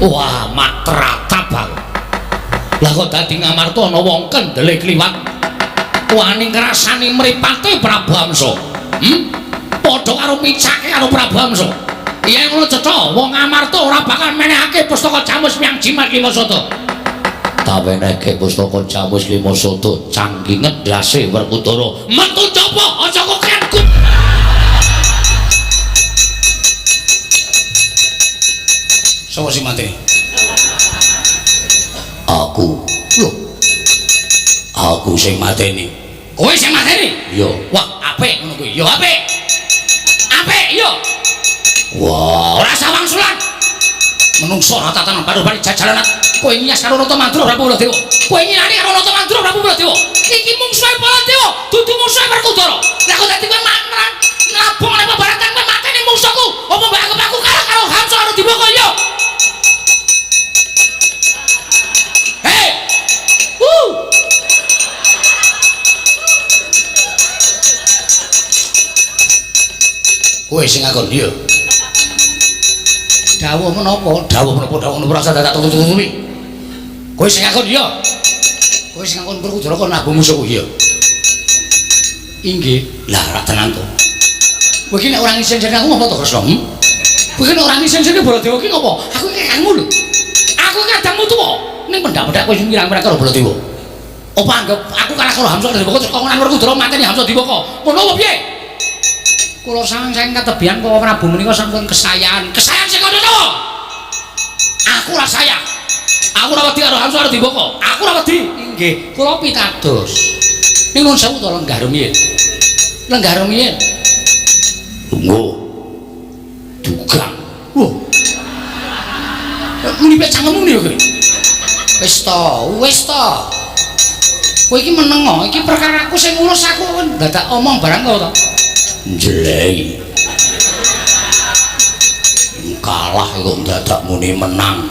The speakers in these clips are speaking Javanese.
Wah, mak teratap aku. Lah kok dadi Ngamarta ana wong kendele kliwat. Wani ngrasani mripate Prabu Hamsa. Padha karo micake karo Prabu Hamsa. Yen ngono cetha, wong Ngamarta ora bakal menehake pustaka Jamus Miang Jimat Lima Sata. Ta wenehke pustaka Jamus Lima Sata canggih ngendase Werkudara. Metu coba aja kok kengkut. Sapa sing mateni? Aku. Lho. Aku sing mateni. Kowe sing mateni? Iya. Wah, apik ngono kuwi. Ya apik. Apik, iya. Wah, ora sawang sulan. Menungso ora tatanan baru-baru jajalanan. Kowe nyas karo Nata Mandura Prabu Baladewa. Kowe nyilani karo Nata Mandura Prabu Baladewa. Iki mungsuhe Baladewa, dudu mungsuhe Werkudara. Lah kok dadi kowe nglabung nang babaratan kowe mateni mungsuhku. Apa mbok anggap aku kalah karo Hamsa karo Diboko ya? Hei! Kowe sing ngakon iya. Dawuh menapa? Dawuh menapa? Dawuh menapa rasa dadak tutu-tutupi. Kowe sing ngakon iya. Kowe sing ngakon Werkudara kon nabuh musuhku iya. Inggih. Lah ra tenan to. Kowe iki nek ora ngisin-isin aku ngopo to, Kresna? Kowe iki nek ora ngisin-isin Baladewa iki ngopo? Aku iki kakangmu lho. Aku iki kadangmu tuwa. Ning pendak-pendak kowe sing mirang-mirang karo Baladewa. Apa anggap aku kalah karo Hamsa Diboko terus kok nang Werkudara mateni Hamsa Diboko. Ngono apa piye? Kula sawang saking katebihan Koko Prabu menika sampun kesayan. Kesayan sing ngono to. Aku ora sayang. Aku ora wedi karo Hamsa karo Diboko. Aku ora wedi. Inggih, kula pitados. Ning nuwun sewu to lenggah rumiyin. Lenggah rumiyin. Lungguh. Dugang. Wah. Muni pek cangkemmu ya kowe. Wis to, wis to. Kowe iki meneng kok, iki perkaraku sing ngurus aku dadak omong barang kok to. Jelei. Kalah kok dadak muni menang.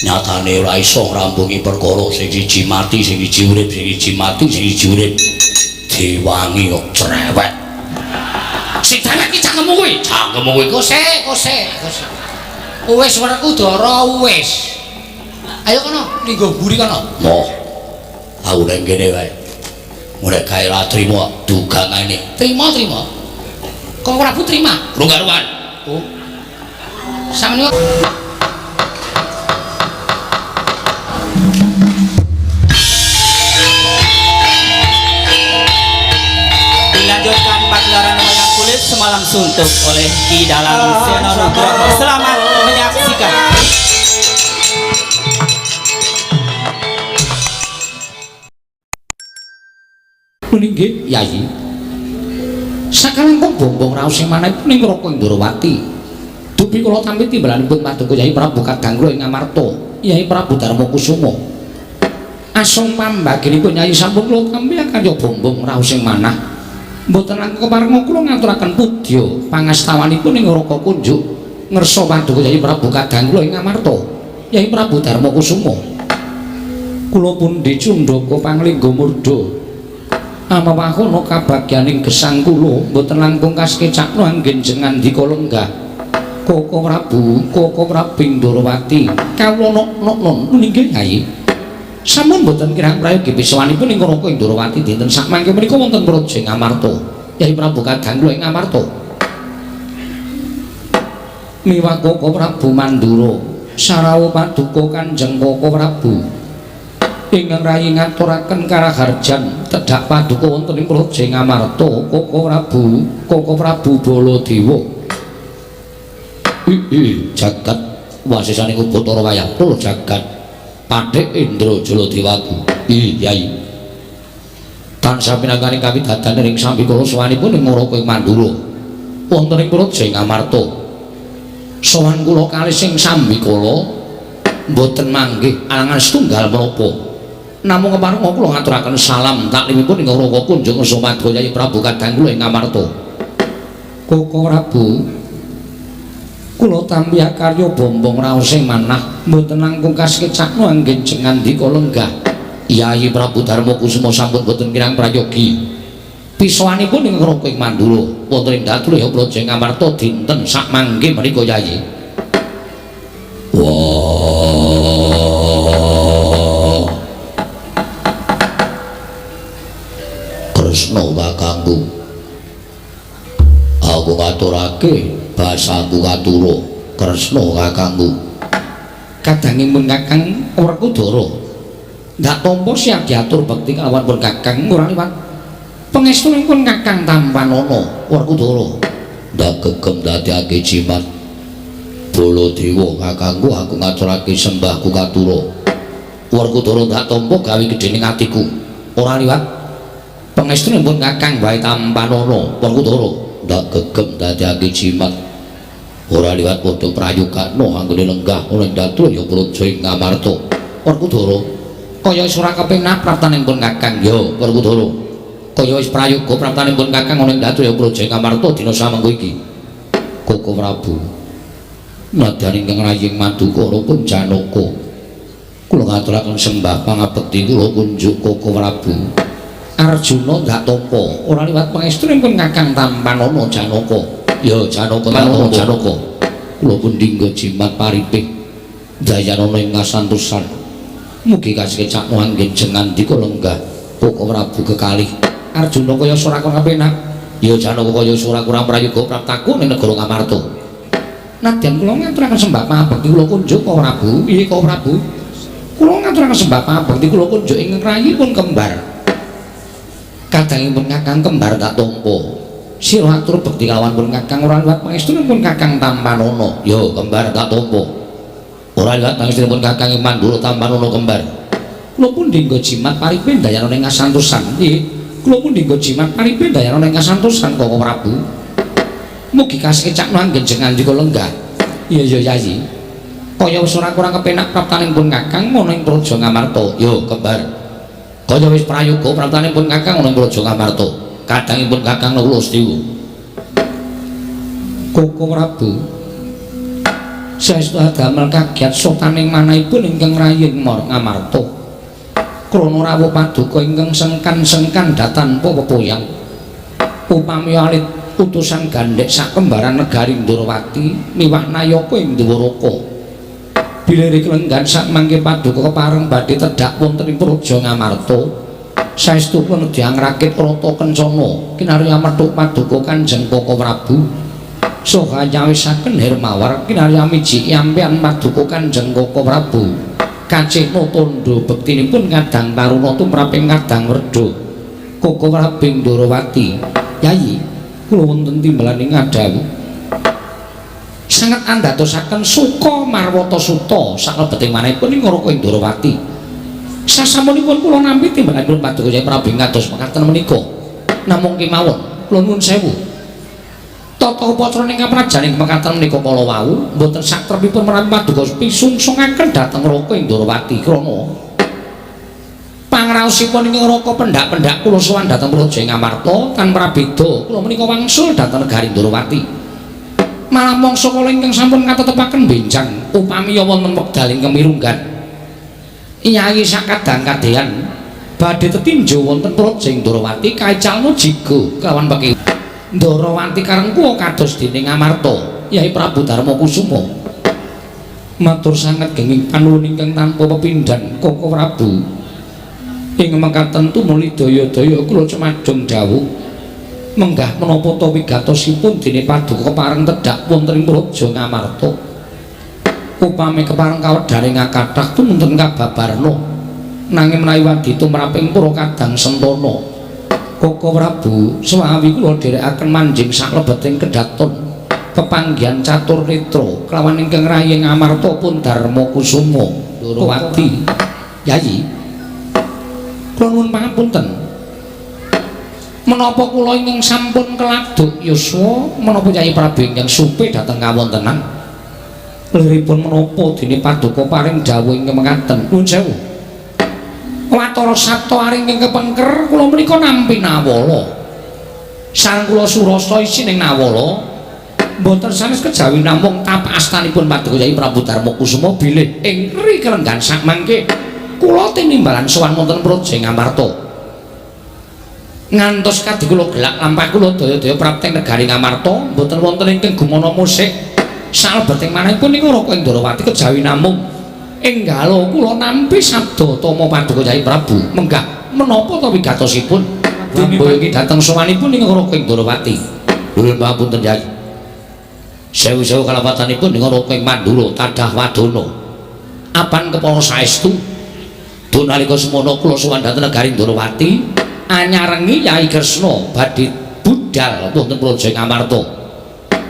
Nyatane ora iso ngrampungi perkara sing siji mati, sing siji urip, sing siji mati, sing siji urip. Diwangi kok cerewet. Sing cerewet ki cangkemmu kuwi. Cangkemmu kuwi. Kose, kose, kose. Wis Werkudara wis. Ayo kono, lingguh mburi kono. Moh. Aku nang kene wae. Nek kae ra trimo dugangane. Trimo, trimo. Kok Prabu trima? Rung karuan. Oh. Sampeyan Dilanjutkan pagelaran wayang kulit semalam suntuk oleh Ki Dalang Seno Nugroho. Selamat menyaksikan. Nggih, Yayi. Sakalangkung bombong raos sing manahipun ing Raka Indrawati. Dupi kula tampi timbalanipun Paduka Yayi Prabu Kadang kula ing Ngamarta, Yayi Prabu Darma Kusuma. Asung pambaginipun Yayi sampun kula tampi akarya bombong raos sing manah. Mboten langkung keparenga kula ngaturaken pudya pangastawanipun ing Raka Kunjuk ngersa Paduka Yayi Prabu Kadang kula ing Ngamarta, Yayi Prabu Darma Kusuma. Kula pundi cundhaka panglingga murda. Amawahana kabagyaning gesang kula mboten langkung kasekecakno anggen jengandika lenggah. Koko Prabu, Koko Prabu Indrawati, kawula nok-nok nggih Yayi. Sampun mboten kirang prayogi pisawanipun ing Raka Indrawati dinten sakmangke menika wonten praja Ngamarta. Yayi Prabu Kadang kula ing Ngamarta. Miwah Koko Prabu Mandura, sarawa paduka Kanjeng Koko Prabu. Ingkang rayi ngaturaken karaharjan tedhak paduka wonten ing praja Ngamarta Koko Prabu, Koko Prabu Baladewa. Jagat wasisaning Upacara wayang kula jagat Pathik Indra Jaladewaku. Yai. Tansah pinangkaning kawidadan ing sambikala sowanipun ing Raka ing Mandura. Wonten ing praja Ngamarta. Sowan kula kalih sing sambikala mboten manggih alangan setunggal menapa. Namung keparenga kula ngaturaken salam taklimipun ing Raka Kunjung Sumadha Yayi Prabu Kadang kula ing Ngamarta. Koko Prabu, kula tampi akarya bombong raos sing manah mboten langkung kasekecakno anggen jengandika lenggah. Yayi Prabu Darma Kusuma sampun boten kirang prayogi. Pisawanipun ing Raka ing Mandura wonten ing datul ya praja Ngamarta dinten sakmangke menika Yayi. Wah, kakangku. Aku ngaturake basaku katura Kresna kakangku. Kadangipun Kakang Werkudara ndak tampa siap diatur bekti kalawan pun Kakang ora liwat pangestunipun Kakang tampanana Werkudara. Ndak gegem dadekake jimat Baladewa kakangku, aku ngaturake sembahku katura. Werkudara ndak tampa gawe gedhening atiku ora liwat pangestunipun Kakang wae tampanana Werkudara. Ndak gegem dadekake jimat ora liwat padha prayogana anggone lenggah ana ing Datraya Praja ing Ngamarta. Werkudara kaya wis ora kepenak praptanipun Kakang. Ya Werkudara kaya wis prayoga praptanipun Kakang ana ing Datraya Praja ing Ngamarta dina samengko iki. Koko Prabu, nadyan ingkang raying Madukara pun Janaka, kula ngaturaken sembah pangabekti kula kunjuk Koko Prabu. Arjuna ndak tampa ora liwat pangestunipun Kakang tampanana Janaka. Ya Janaka Tampanana tampa. Janaka. Kula pun dinggo jimat paripih dayanana ing kasantosan. Mugi kasekecakno anggen jengandika lenggah Koko Prabu kekalih. Arjuna kaya ora kurang kepenak. Ya Janaka kaya ora kurang prayoga praptaku ning negara Ngamarta. Nadyan kula ngaturaken sembah pangabekti kula kunjuk Koko Prabu. Piye Koko Prabu? Kula ngaturaken sembah pangabekti kula kunjuk ingkang rayipun kembar. Kadangipun Kakang kembar tak tampa. Sira atur bekti kalawan pun Kakang ora liwat pangestunipun Kakang tampanana. Ya kembar tak tampa. Ora liwat pangestunipun Kakang ing Mandura tampanana kembar. Kula pun dinggo jimat paripe ndayana ing kasantosan. Nggih, kula pun dinggo jimat paripe ndayana ing kasantosan Koko Prabu. Mugi kasekecakno anggen jengandika lenggah. Iya iya Yayi. Kaya wis ora kurang kepenak praptanipun Kakang ana ing Praja Ngamarta. Ya kembar. Kaya wis prayoga praptanipun Kakang ana ing Praja Ngamarta. Kadangipun Kakang Nakula Sadewa. Koko Prabu saestu adamel kagiat sotaning manahipun ingkang raying Ngamarta. Krana rawuh paduka ingkang sengkan-sengkan datanpa pepoyang. Upami alit utusan gandhek sakembaran negari Ndorowati miwah nayaka ing Dwaraka. Bilih klenggan sakmangke paduka kepareng badhe tedhak wonten ing Praja Ngamarta. Saestu kula nedhi angrakit rata kencana kinarya methuk paduka Kanjeng Koko Prabu. Saha nyawisaken Hermawar kinarya miji ampeyan paduka Kanjeng Koko Prabu. Kacihna tandha bektinipun kadang taruna tumraping kadang werda. Koko Prabu Ndorowati, Yayi, kula wonten timbalan ing ngadhawuh. Sanget andadosaken suka marwata suta saklebeting manahipun ing Raka Ndorowati. Sasampunipun kula nampi timbalanipun paduka Kyai Prabu ngados mekaten menika. Namung kemawon kula nuwun sewu. Tata upacara ing kaprajan ing mekaten menika kala wau mboten satrepipun menawi paduka pisungsungaken dhateng Raka Ndorowati krana pangraosipun ing Raka pendak-pendak kula sowan dhateng Praja Ngamarta tan prabeda kula menika wangsul dhateng negari Ndorowati. Malah mangsa kala ingkang sampun katetepaken benjang upami wonten wekdal ingkang mirunggan Nyai sakadang kadeyan badhe tetinju wonten Praja Ndorowati kaicalna jiga kelawan peki Ndorowati karengku kados dening Ngamarta Yai Prabu Darma Kusuma. Matur sanget genging panuwun ingkang tanpa pepindhan Koko Prabu. Ing mekaten tumuli daya-daya kula cemadung dawuh menggah menapa ta wigatosipun dene paduka kepareng tedhak wonten ing Praja Ngamarta. Upami kepareng kawedhane ngakathah tumunten kababarna nanging menawi wadi tumraping para kadang sentana Koko Prabu swawi kula dherekaken manjing saklebeting kedaton pepanggihan catur netra kelawan ingkang raying Ngamarta pun Darma Kusuma Ndorowati. Yayi, kula nuwun pangapunten menapa kula ingkang sampun keladuk yuswa menapa Kyai Prabu ingkang supe dhateng kawontenan liripun menapa dene paduka paring dawuh ingkang mekaten. Nuwun sewu. Watara sabta aring ingkang kepengker kula menika nampi nawala. Sareng kula surasa isining nawala mboten sanes kejawi namung tapak astanipun paduka Kyai Prabu Darma Kusuma bilih ing ri kelenggan sakmangke kula tinimbalan sowan wonten Praja Ngamarta. Ngantos kadhi kula gelak lampah kula daya-daya prapteng negari Ngamarta mboten wonten ingkang gumana musik salebeting manahipun niku Raka Ndorowati kejawi namung enggalo kula nampi sabda tama paduka Kyai Prabu menggah menapa ta wigatosipun. Amboyongi dhateng sowanipun ing Raka ing Ndorowati. Nuwun pangapunten Yai. Sewu-sewu kalepatanipun ing Raka ing Mandura tadah wadana. Apan kepala saestu? Duh nalika semono kula sowan dhateng negari Ndorowati anyarengi Yai Kresna badhe budal wonten Praja Ngamarta.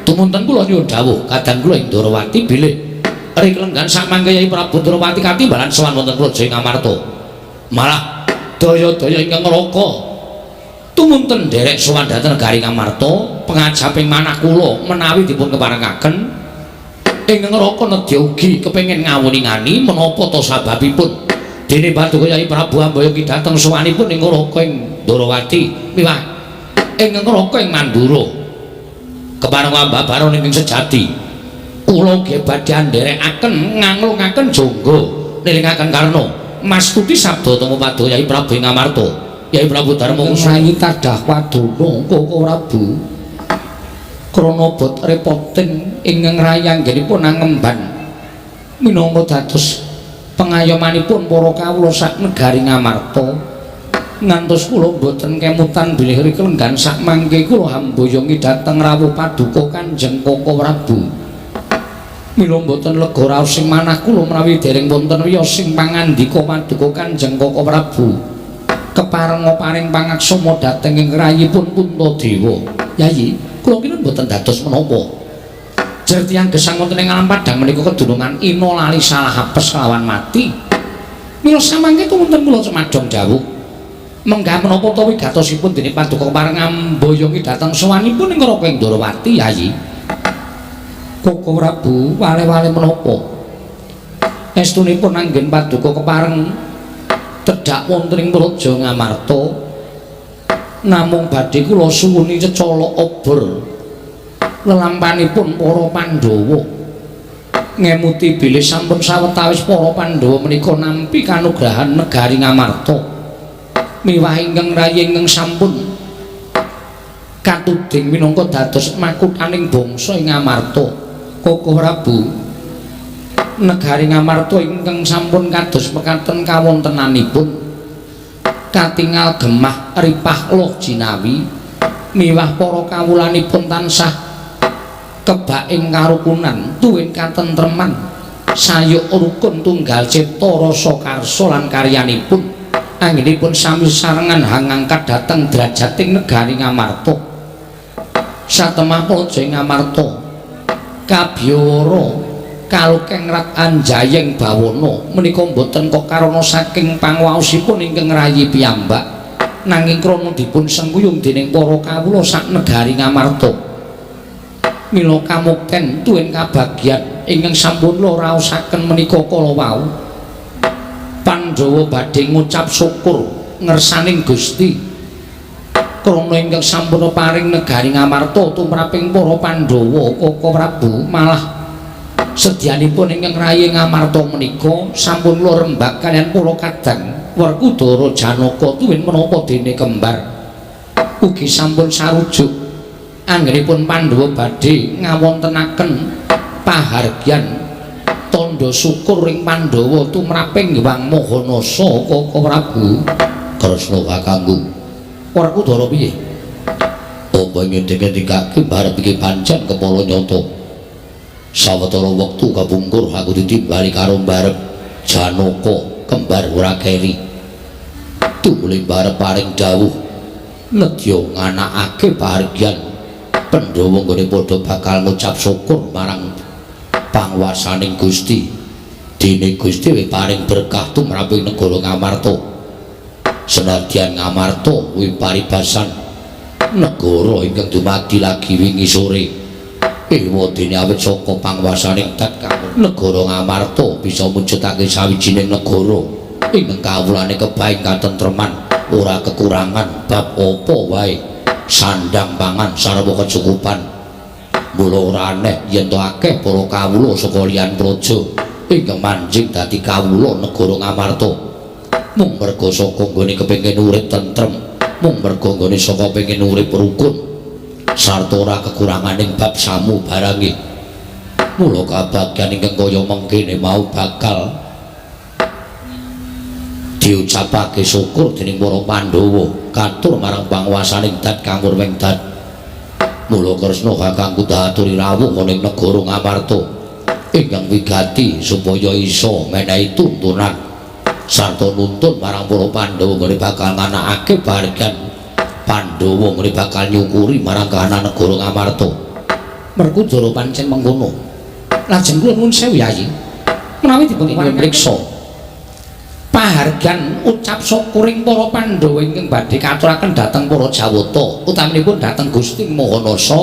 Tumunten kula nyuwun dawuh kadang kula ing Ndorowati bilih ring lenggan samangke Yai Prabu Ndorowati katimbalan sowan wonten Praja Ngamarta. Malah daya-daya ingkang ngraka tumunten nderek sowan dhateng negari Ngamarta pengajaping manah kula menawi dipun keparengaken ingkang ngraka nedya ugi kepengin ngawuningani menapa ta sababipun dene paduka Yai Prabu Ambayaki dhateng sowanipun ing ngraka ing Ndorowati miwah ing ngraka ing Mandura. Kepareng ambabaron ingkang sejati kula ugi badhe nderekaken nganglungaken jangga nilingaken karna mastuti sabda tama paduka Yai Prabu ing Ngamarta. Yai Prabu Darma Kusuma tadah wadana Koko Prabu krana bot repoting ingkang rayanggenipun angemban minangka dados pengayomanipun para kawula sak negari Ngamarta ngantos kula boten kemutan bilih rikelenggan sak mangke kula hamboyongi dhateng rawuh paduka Kanjeng Koko Prabu. Mila mboten lega raos sing manah kula menawi dereng wonten wiyos sing pangandika paduka Kanjeng Koko Prabu keparenga paring pangaksama dhateng ing rayipun Puntadewa. Yayi, kula kinun mboten dados menapa. Jer tiyang gesang wonten ing alam padhang menika kedunungan ina lali salah apes kelawan mati. Mila samangke tumunten kula cemadong dawuh. Menggah menapa ta wigatosipun dene paduka kepareng amboyongi dhateng sowanipun ing Raka ing Ndorowati, Yayi. Koko Prabu wale-wale menapa? Estunipun anggen paduka kepareng tedhak wonten ing Praja Ngamarta namung badhe kula suwuni cecolok obor lelampanipun para Pandhawa ngemuti bilih sampun sawetawis para Pandhawa menika nampi kanugrahan negari Ngamarta miwah ingkang rayi ingkang sampun katuding minangka dados makuthaning bangsa ing Ngamarta. Koko Prabu, negari Ngamarta ingkang sampun kados mekaten kawontenanipun katingal gemah ripah loh jinawi miwah para kawulanipun tansah kebak ing karukunan tuwin katentreman sayuk rukun tunggal cipta rasa karsa lan karyanipun anggenipun sami sarengan hangangkat dhateng drajating negari Ngamarta. Satemah Praja Ngamarta kabiyawara kalukeng rat anjayeng bawana menika mboten kok karana saking panguwaosipun ingkang rayi piyambak nanging krana dipun sengkuyung dening para kawula sak negari Ngamarta. Mila kamukten tuwin kabagyan ingkang sampun kula raosaken menika kala wau Pandhawa badhe ngucap syukur ngersaning Gusti krana ingkang sampun paring negari Ngamarta tumraping para Pandhawa. Koko Prabu, malah sedyanipun ingkang rayi Ngamarta menika sampun kula rembag kaliyan para kadang Werkudara Janaka tuwin menapa dene kembar ugi sampun sarujuk anggenipun Pandhawa badhe ngawontenaken pahargyan tandha syukur ing Pandhawa tumraping Hyang Mahanasa. Koko Prabu, Kresna kakangku. Werkudara piye? Apa ngedek-ngedekake barep iki pancen kepala nyata. Sawetara wektu kapungkur aku ditimbali karo barep Janaka kembar ora keri. Tumule barep paring dawuh nedya nganakake pahargyan Pandhawa nggone padha bakal ngucap syukur marang panguwasaning Gusti. Dene Gusti wis paring berkah tumraping negara Ngamarta. Senadyan Ngamarta kuwi paribasan negara ingkang dumadi lagi wingi sore. Ewa dene awit saka panguwasaning dat negara Ngamarta bisa mujudake sawijining negara ingkang kawulane kebaing katentreman, ora kekurangan bab apa wae, sandang pangan sarwa kecukupan. Mula ora aneh yen to akeh para kawula saka liyan praja ingkang manjing dadi kawula negara Ngamarta. Mung merga saka nggone kepengin urip tentrem, mung merga nggone saka pengin urip rukun sarta ora kekuranganing bab samu barange. Mula kabagyan ingkang kaya mengkene mau bakal Diucapake syukur dening para Pandhawa katur marang panguwasaning dat kang murwing dat. Mula Kresna kakangku aturi rawuh ana ing negara Ngamarta ingkang wigati supaya iso menehi tuntunan sarta nuntun marang para Pandhawa nggone bakal nganakake bahagian Pandhawa nggone bakal nyukuri marang kahanan negara Ngamarta. Werkudara pancen mengkono. Lajeng kula nuwun sewu Yayi, menawi dipun priksa pahargyan ucap syukuring para Pandhawa ingkang badhe katuraken dhateng para Jawata, utaminipun dhateng Gusti Maha Nasa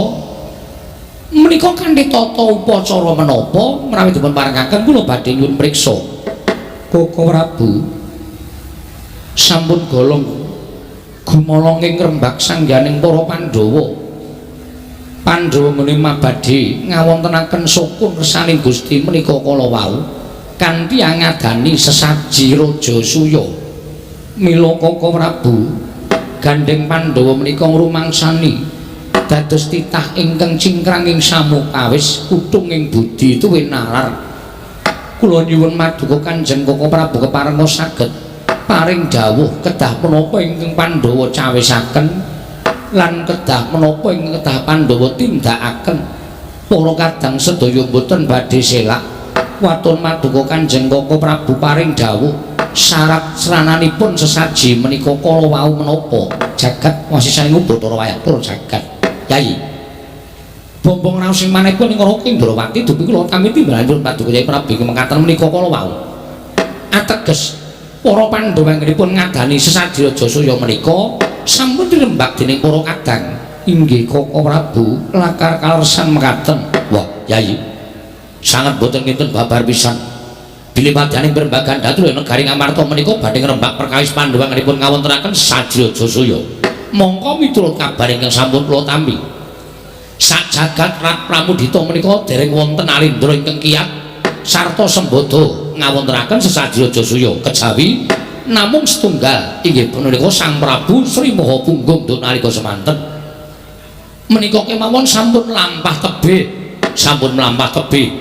menika kanthi tata upacara menapa menawi dipun parengaken kula badhe nyuwun priksa. Koko Prabu sampun golong gumolonging ngrembak sangganing para Pandhawa. Pandhawa menika badhe ngawontenaken syukur ngersaning Gusti menika kala wau kanthi angadani sesaji Raja Suya. Mila Koko Prabu gandheng Pandhawa menika ngrumangsani dados titah ingkang cingkrang ing samukawis kutung ing budi tuwin nalar. Kula nyuwun maduka Kanjeng Koko Prabu keparenga saged paring dawuh kedah menapa ingkang Pandhawa cawisaken lan kedah menapa ingkang kedah Pandhawa tindakaken. Para kadang sedaya boten badhe selak waton maduka Kanjeng Koko Prabu paring dawuh syarat srananipun sesaji menika kala wau menapa. Jagat wasisaning Bathara wayang tur jagat. Yayi, bombong raos sing manehipun ing Raka Indrawati dupi kula tampi timbalanipun paduka Yai Prabu mekaten menika kala wau. Ateges para Pandhawa anggenipun ngadani sesaji Raja Suya menika sampun dirembak dening para kadang. Inggih Koko Prabu lakar kalersan mekaten. Wah, Yayi, sanget boten kinten babar pisan. Bilih padhaning perembagan datu negari Ngamarta menika badhe ngrembak perkawis Pandhawa anggenipun ngawontenaken sesaji Raja Suya. Mongko miturut kabar ingkang sampun kula tampi, sak jagat Rat Pramudita menika dereng wonten alindra ingkang kiyat sarta sembada ngawontenaken sesaji Raja Suya kejawi namung setunggal inggih punika Sang Prabu Sri Maha Punggung nalika semanten. Menika kemawon sampun lampah tebih, sampun mlampah tebih.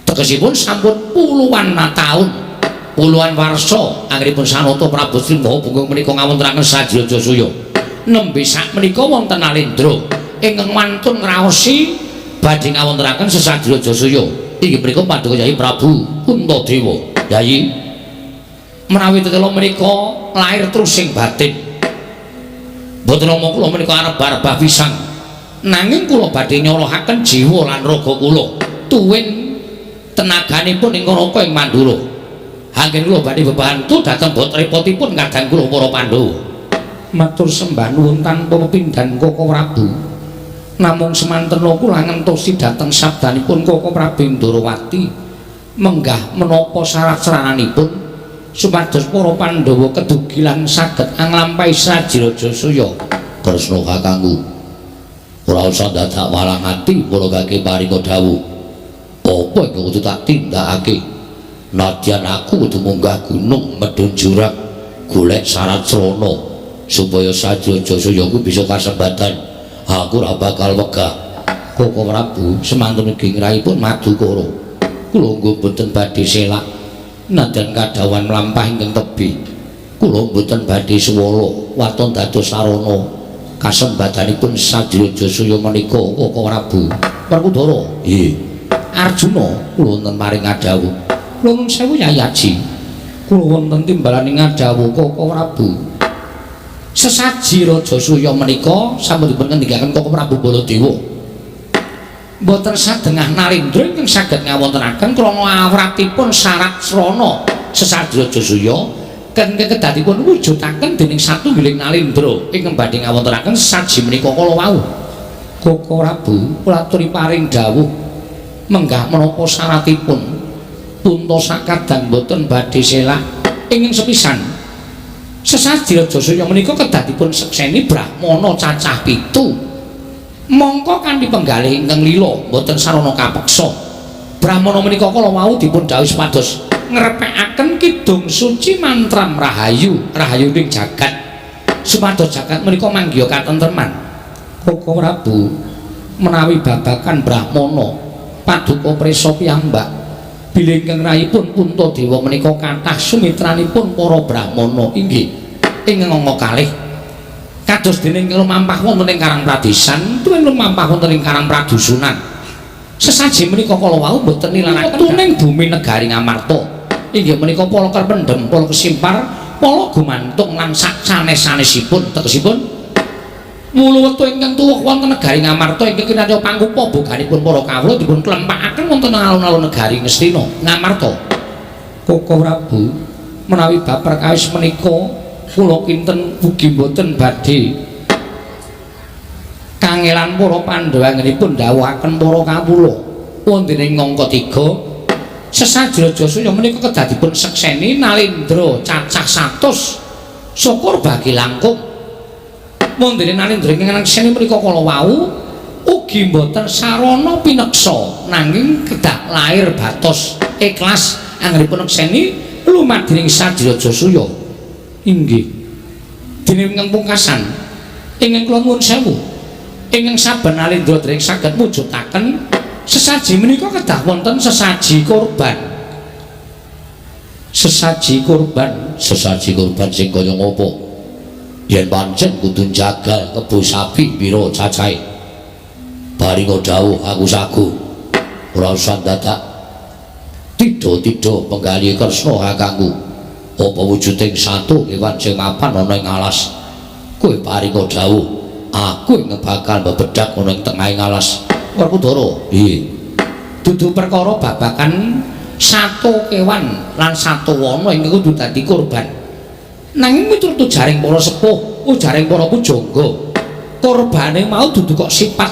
Tegesipun sampun puluhan taun, puluhan warsa anggenipun sanata Prabu Sri Maha Punggung menika ngawontenaken sesaji Raja Suya. Nembe sak menika wonten alindra ingkang wantun ngraosi badhe ngawontenaken sesaji Raja Suya. Inggih menika paduka Yai Prabu Puntadewa. Yai, menawi tetela menika lair trusing batin. Mboten namung kula menika arep-arep pisan. Nanging kula badhe nyolohaken jiwa lan raga kula tuwin tenaganipun ing Raka ing Mandura. Anggen kula badhe bebantu dhateng bot repotipun kadang kula para Pandhawa. Matur sembah nuwun tanpa pepindhan Koko Prabu. Namung semantena kula ngentosi dhateng sabdanipun Koko Prabu Indrawati menggah menapa syarat srananipun supados para Pandhawa kedugi lan saged anglampahi sesaji Raja Suya. Kresna kakangku, ora usah dadak walang ati kula gage paringa dawuh. Apa ingkang kudu tak tindakake? Nadyan aku kudu munggah gunung medhun jurang golek syarat srana supaya saji Raja Suya ku bisa kasembatan. Aku ora bakal wegah. Koko Prabu semanten ugi ngrayipun madukara. Kula nggo boten badhe selak nadyan kadhawuhan mlampah ingkang tebih. Kula boten badhe suwala waton dados sarana kasembadanipun saji Raja Suya menika Koko Prabu. Werkudara, nggih. Arjuna kula wonten maring ngadhawuh. Kula nuwun sewu Yai Aji. Kula wonten timbalane ngadhawuh Koko Prabu. Sesaji Raja Suya menika sampun dipun ngendikaken Koko Prabu Baladewa. Mboten sadengah narendra ingkang saged ngawontenaken krana awratipun syarat srana sesaji Raja Suya kedadipun wujudaken dening satunggiling nalendra ingkang badhe ngawontenaken sesaji menika kala wau. Koko Prabu kula aturi paring dawuh menggah menapa syaratipun punta sakadang boten badhe selak ingkang sepisan. Sesaji Raja Suya menika kedadipun sekseni brahmana cacah 7. Mongko kanthi penggalih ingkang lila boten sarana kapeksa. Brahmana menika kala wau dipun dawuhi supados ngrepekaken kidung suci mantram rahayu, rahayu ing jagat. Supados jagat menika manggiha katentreman. Koko Prabu menawi babakan brahmana paduka prisa piyambak Bilih ingkang rayipun Puntadewa menika kathah sumitranipun para brahmana inggih ingkang angka kalih. Kados dene ingkang lumampah wonten ing Karang Pradesan, tuwin lumampah wonten ing Karang Pradusunan. Sesaji menika kala wau boten nilaraken tuning bumi negari Ngamarta. Inggih menika pala kerpendhem, pala kesimpar, pala gumantung lan sak sanes-sanesipun tegesipun wulu wektu ingkang tuwuh wonten negari Ngamarta ingkang kinarya pangkupa boganipun para kawula dipun klempakaken wonten alun-alun negari Ngastina Ngamarta. Koko Prabu, menawi bab perkawis menika kula kinten ugi mboten badhe kangelan para Pandhawa anggenipun dhawuhaken para kawula. Wonten ing angka 3 sesaji Rajasuya menika kedah dipun sekseni nalendra cacah 100 syukur bagi langkung. Wonten nalendra ingkang nekseni menika kala wau ugi mboten sarana pineksa nanging kedah lair batos ikhlas anggenipun nekseni lumadining saji Rajasuya. Inggih. Dene ingkang pungkasan ingkang kula nuwun sewu ingkang saben nalendra dereng saged mujudaken sesaji menika kedah wonten sesaji korban. Sesaji korban, sesaji korban sing kaya ngopo? Yen pancen kudu jagal kebo sapi pira cacahe. Baringa dawuh aku sagu. Ora usah dadak tidha-tidha penggalih Kresna kakangku. Apa wujuding satu kewan sing mapan ana ing alas? Kowe paringa dawuh, aku ing bakal bebedak ana ing tengahing alas. Werkudara, piye? Dudu perkara babagan satu kewan lan satu wana ingkang kudu dadi korban. Nanging miturut ujaring para sepuh, ujaring para pujangga, korbane mau dudu kok sifat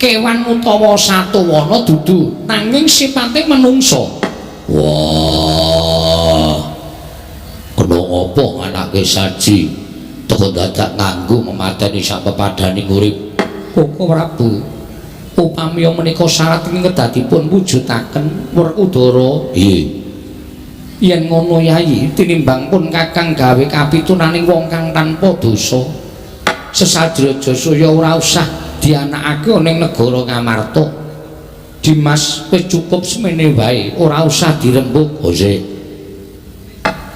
kewan utawa satu wana dudu, nanging sifate menungsa. Wah. Kena ngopo anake saji teko dadak nganggo memateni sak pepadaning urip. Koko Prabu, upami menika syarat ingkang kedah dipun wujudaken Werkudara. Piye? Yen ngono Yayi, tinimbang pun Kakang gawe kapitunaning wong kang tanpa dosa. Sesaji Rajasuya ora usah dianakake ning negara Ngamarta. Dimas wis cukup semene wae, ora usah dirembug. Jose.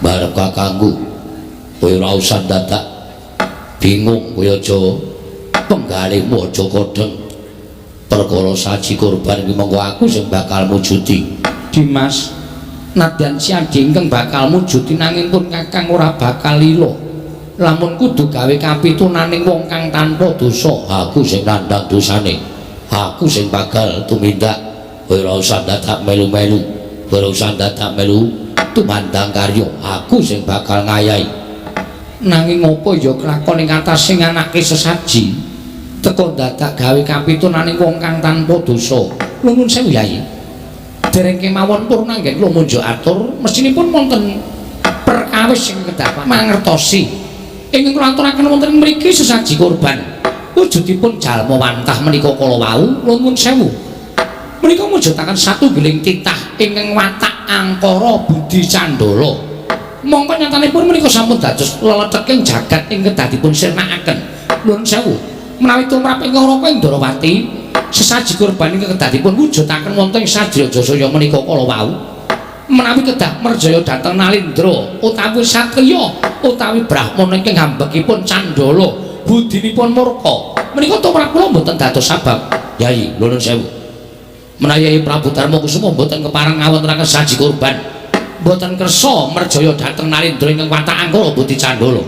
Barep kakangku, kowe ora usah dadak bingung, kowe aja penggalihmu aja kodheng. Perkara saji korban iki monggo aku sing bakal mujudi. Dimas, nadyan siadi ingkang bakal mujudi nanging pun Kakang ora bakal lila. Lamun kudu gawe kapitunaning wong kang tanpa dosa, aku sing nandhang dosane. Aku sing bakal tumindak. Kowe ora usah dadak melu-melu. Kowe ora usah dadak melu tumandang karya. Aku sing bakal ngayahi. Nanging apa ya kelakon ing atase nganake sesaji teka dadak gawe kapitunaning wong kang tanpa dosa. Nuwun sewu Yai. Dereng kemawon purna anggen kula munjuk atur, mestinipun wonten perkawis sing kedah mangertosi. Ingkang kula aturaken wonten ing mriki sesaji korban wujudipun jalma wantah menika kala wau nuwun sewu. Menika mujudaken satunggiling titah ingkang watak angkara budi candala. Mongko nyatanipun menika sampun dados leleteking jagat ingkang kedah dipun sirnakaken. Nuwun sewu. Menawi tumrap ing Raka Indrawati, sesaji kurban ingkang kedah dipun wujudaken wonten ing Saji Rajasuya menika kala wau. Menawi kedah merjaya dhateng Nalendra utawi satriya utawi brahmana ingkang hambekipun candala budinipun murka, menika tumrap kula mboten dados sabab. Yai, nuwun sewu. Menawi Yai Prabu Darma Kusuma mboten kepareng ngawontenaken saji kurban, mboten kersa merjaya dhateng Nalendra ingkang watak angkara budi candala.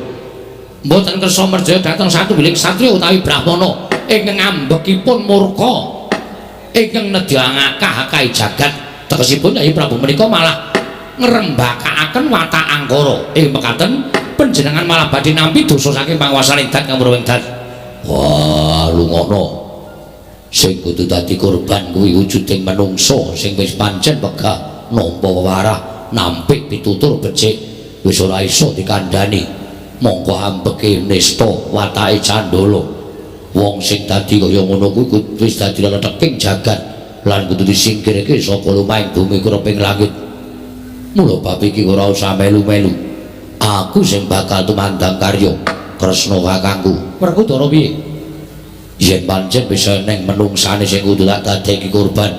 Mboten kersa merjaya dhateng satunggiling satriya utawi brahmana ingkang ambekipun murka ingkang nedhangakah-akahi jagat. Tegesipun Yai Prabu menika malah ngrembakakaken watak angkara. Ing mekaten panjenengan malah badhe nampi dosa saking panguwasaning dat kamurwing dat. Wah, lungono. Sing kudu dadi korban kuwi wujuding menungsa sing wis pancen wegah nampa wewarah, nampik pitutur becik, wis ora iso dikandhani. Mongko ambeke nista watake candala. Wong sing dadi kaya ngono kuwi wis dadi leleteking jagat lan kudu disingkirke saka lumahing bumi kureping langit. Mula bab iki ora usah melu-melu. Aku sing bakal tumandang karya Kresna kakangku. Werkudara piye? Yen pancen bisa neng menungsane sing kudu tak dadeki korban,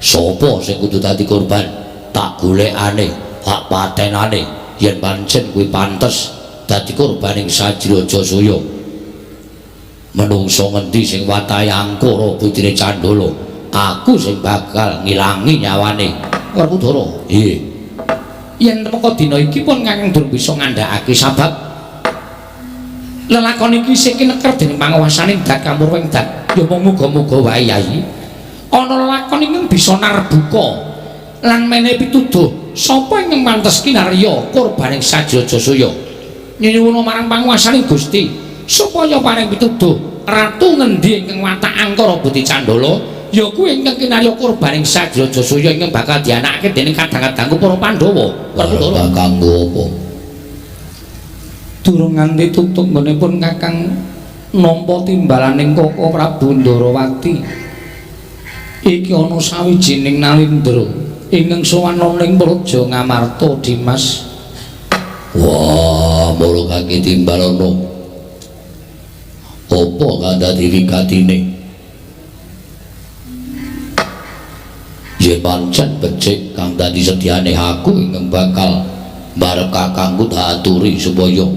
Sapa sing kudu dadi korban? Tak golekane, tak patenane yen pancen kuwi pantes dadi korban ing Sajra Jasuya. Menungso ngendi sing watahe angkara putrine Candala, aku sing bakal ngilangi nyawane. Werkudara, Nggih. Yen temeka dina iki pun Kakang durung bisa ngandhakake sabab lelakon iki isih kineker dening panguwasaning Dat Kamurwing Dat. Ya mung muga-muga wae Yai ana lelakon ingkang bisa narbuka lan menehi pituduh sapa ingkang pantes kinarya korbaning Sajra Jasuya. Nyuwun marang panguwasaning Gusti supaya paring pituduh ratu ngendi ingkang watak angkara Budi Candala ya kuwi ingkang kinarya korbaning Sajra Jasuya ingkang bakal dianakake dening kadang-kadangku para Pandhawa. Werkudara kanggo apa? Durung nganti tutuk nggonipun Kakang nampa timbalaning Koko Prabu Ndarawati. Iki ana sawijining nalindra ingkang sowan ing Praja Ngamarta, Dimas. Wah, mula kaki timbalana. Apa kang dadi wigatine? Yen pancen becik kang dadi sedyane aku ingkang bakal barep kakangku tak aturi supaya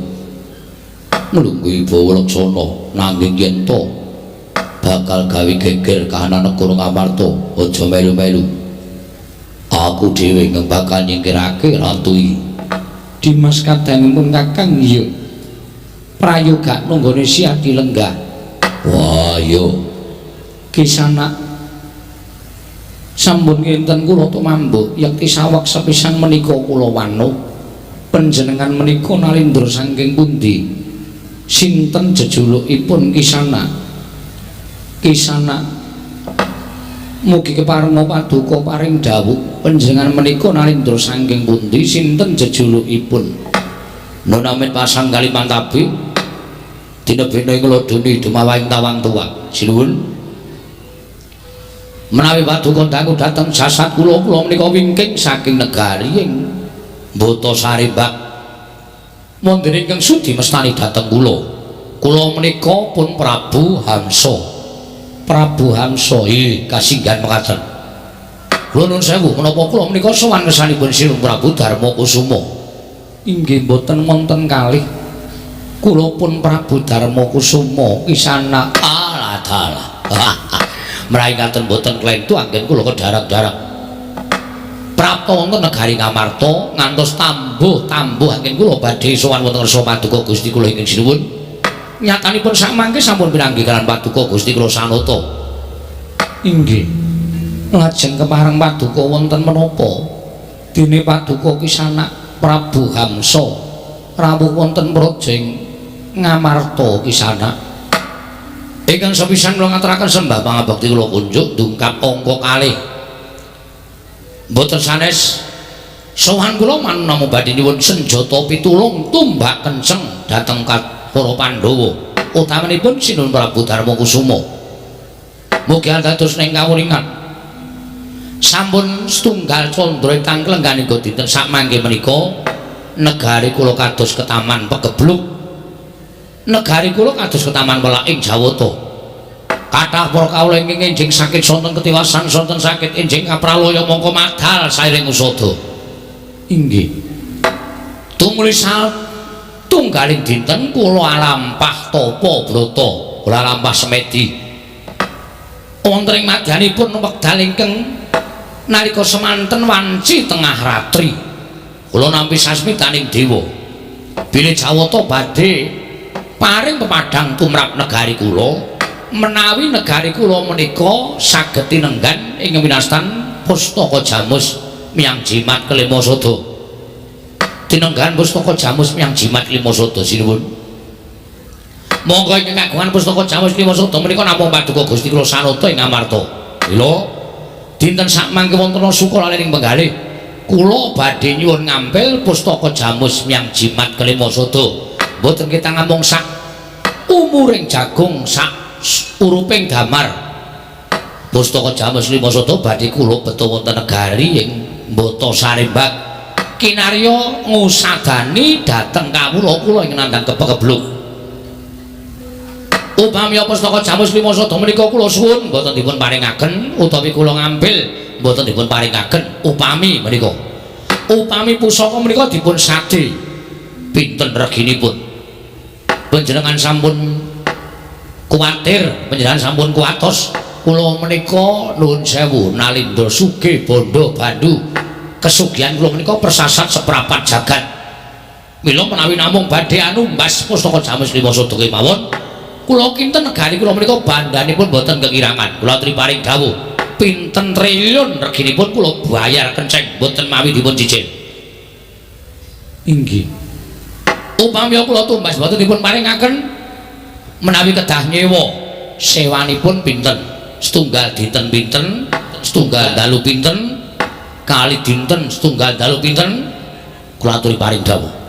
nglungguhi bawa laksana, nanging yen to bakal gawe geger kahanan negara Ngamarta, aja melu-melu. Aku dhewe ingkang bakal nyingkirake ratu iki. Dimas kadangipun Kakang iya prayoga nunggone Siadi lenggah. Wah, iya. Kisana sampun kinten kula tumambuk yekti saweg sepisan menika kula wanuh. Panjenengan menika nalindra saking pundi? Sinten jejulukipun Kisana? Kisana mugi keparenga paduka paring dawuh panjenengan menika nalindra saking pundi? Sinten jejulukipun? Nun amit pasang Kalimantabi dinebene ing lodoni dumawahing tawang tuwa. Sinuwun. Menawi paduka dangu dhateng jasad kula, kula menika wingking saking negari ing Mbata Sarimbak. Wonten ingkang sudi mestani dhateng kula. Kula menika pun Prabu Hamsa. Prabu Hamsa, nggih, kasinggihan mekaten. Kula nuwun sewu, menapa kula menika sowan ngersanipun Sinuwun Prabu Darma Kusuma? Inggih mboten wonten kalih. Kula pun Prabu Darma Kusuma Kisana. Alah dalah. Menawi ngaten mboten klentu anggen kula kedarak-darak. Prapta wonten negari Ngamarta ngantos tambuh-tambuh anggen kula badhe sowan wonten ngersa paduka Gusti kula ingkang sinuwun. Nyatanipun sakmangke sampun pinanggih kaliyan paduka Gusti kula Sanata. Inggih. Lajeng kepareng paduka wonten menapa? Dene paduka Kisana Prabu Hamsa rawuh wonten praja ing Ngamarta Kisana. Ingkang sepisan kula ngaturaken sembah pangabekti kula kunjuk dungkap angka kalih. Mboten sanes sowan kula manama badhe nyuwun senjata pitulung tumbak kenceng dhateng para Pandhawa, utamanipun Sinuwun Prabu Darma Kusuma. Mugi dados ning kawuningan sampun setunggal candra tangklengganing dinten sakmangke menika negari kula kados ketaman pegebluk. Negari kula kados ketaman welak ing Jawata. Kathah para kawula ingkang enjing sakit sonten ketiwasan sonten sakit enjing kapralaya mongko madal sairing usada. Inggih. Tumuli satunggaling dinten kula alampah tapa brata, kula alampah semedi. Wonten ing madyanipun wekdal ingkang nalika semanten wanci tengah ratri. Kula nampi sasmitaning dewa bilih Jawata badhe paring pepadhang tumrap negari kula, menawi negari kula menika saged tinenggan ing winastan pustaka jamus miyang jimat kelima sada. Tinenggan pustaka jamus miyang jimat kelima sada sinuwun. Monggo ingkang kagungan pustaka jamus kelima sada menika namung paduka Gusti kula Sanata ing Ngamarta. Lha dinten sakmangke wonten suka lalen ing penggalih kula badhe nyuwun ngampil pustaka jamus miyang jimat kelima sada. Mboten kita ngamung sak umuring jagung sak uruping damar. Pustaka jamus lima sada badhe kula beto wonten negari ing Mbata Sarimbak kinarya ngusadani dhateng kawula kula ing nandhang kepekebluk. Upami pustaka jamus lima sada menika kula suwun mboten dipun paringaken utawi kula ngambil mboten dipun paringaken upami menika. Upami pusaka menika dipun sade pinten reginipun? Panjenengan sampun kuwatir, panjenengan sampun kuwatos kula menika nuwun sewu nalindra sugih bondo bandu. Kesugihan kula menika persasat seprapat jagat. Mila menawi namung badhe anumbas pustaka Jamus Lima Sada kemawon, kula kinten negari kula menika bandhanipun boten kekirangan. Kula aturi paring dawuh, pinten triliun reginipun kula bayar kenceng boten mawi dipun cicil. Inggih. Upami kula tumbas boten dipun paringaken menawi kedah nyewa, sewanipun pinten? Setunggal dinten pinten? Setunggal dalu pinten? Kali dinten setunggal dalu pinten? Kula aturi paring dawuh.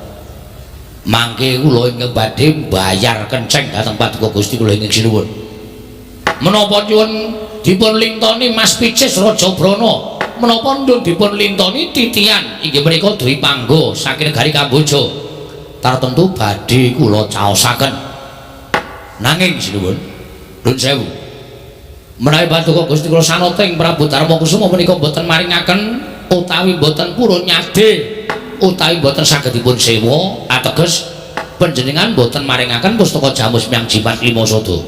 Mangke kula ingkang badhe bayar kenceng dhateng Paduka Gusti kula ingkang sinuwun. Menapa nyuwun dipun lintoni Mas Picis Raja Brana? Menapa nyuwun dipun lintoni titian inggih menika Dwi Pangga saking negari Kamboja? Tartemtu badhe kula caosaken. Nanging sinuwun, nuwun sewu. Menawi Paduka Gusti kula sanoting Prabu Darma Kusuma menika boten maringaken utawi boten purun nyade utawi boten saged dipun sewa, ateges panjenengan boten maringaken pustaka Jamus Miang Jimat Lima Sada.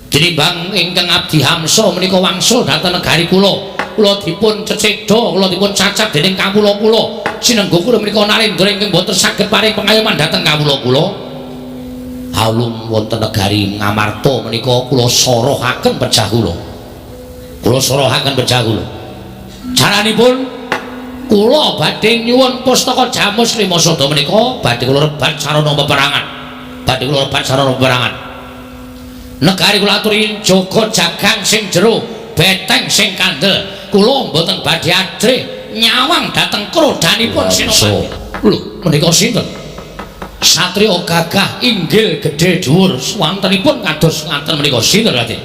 Tinimbang ingkang abdi hamsa menika wangsul dhateng negari kula, kula dipun cecedha, kula dipun cacat dening kawula kula. Sinengga kula menika narendra ingkang boten saged paring pengayoman dhateng kawula kula. Aulung wonten negari Ngamarta menika kula sorohaken pejah kula. Kula sorohaken pejah kula. Caranipun kula badhe nyuwun pustaka Jamus Lima Sada menika badhe kula rebat sarana peperangan. Badhe kula rebat sarana peperangan. Negari kula aturi jaga jagang sing jero, beteng sing kandel. Kula mboten badhe adreh nyawang dhateng krodanipun Senopati. Lho, menika sinten? Satriya gagah inggil gedhe dhuwur swantenipun kados ngaten menika sinten Raden?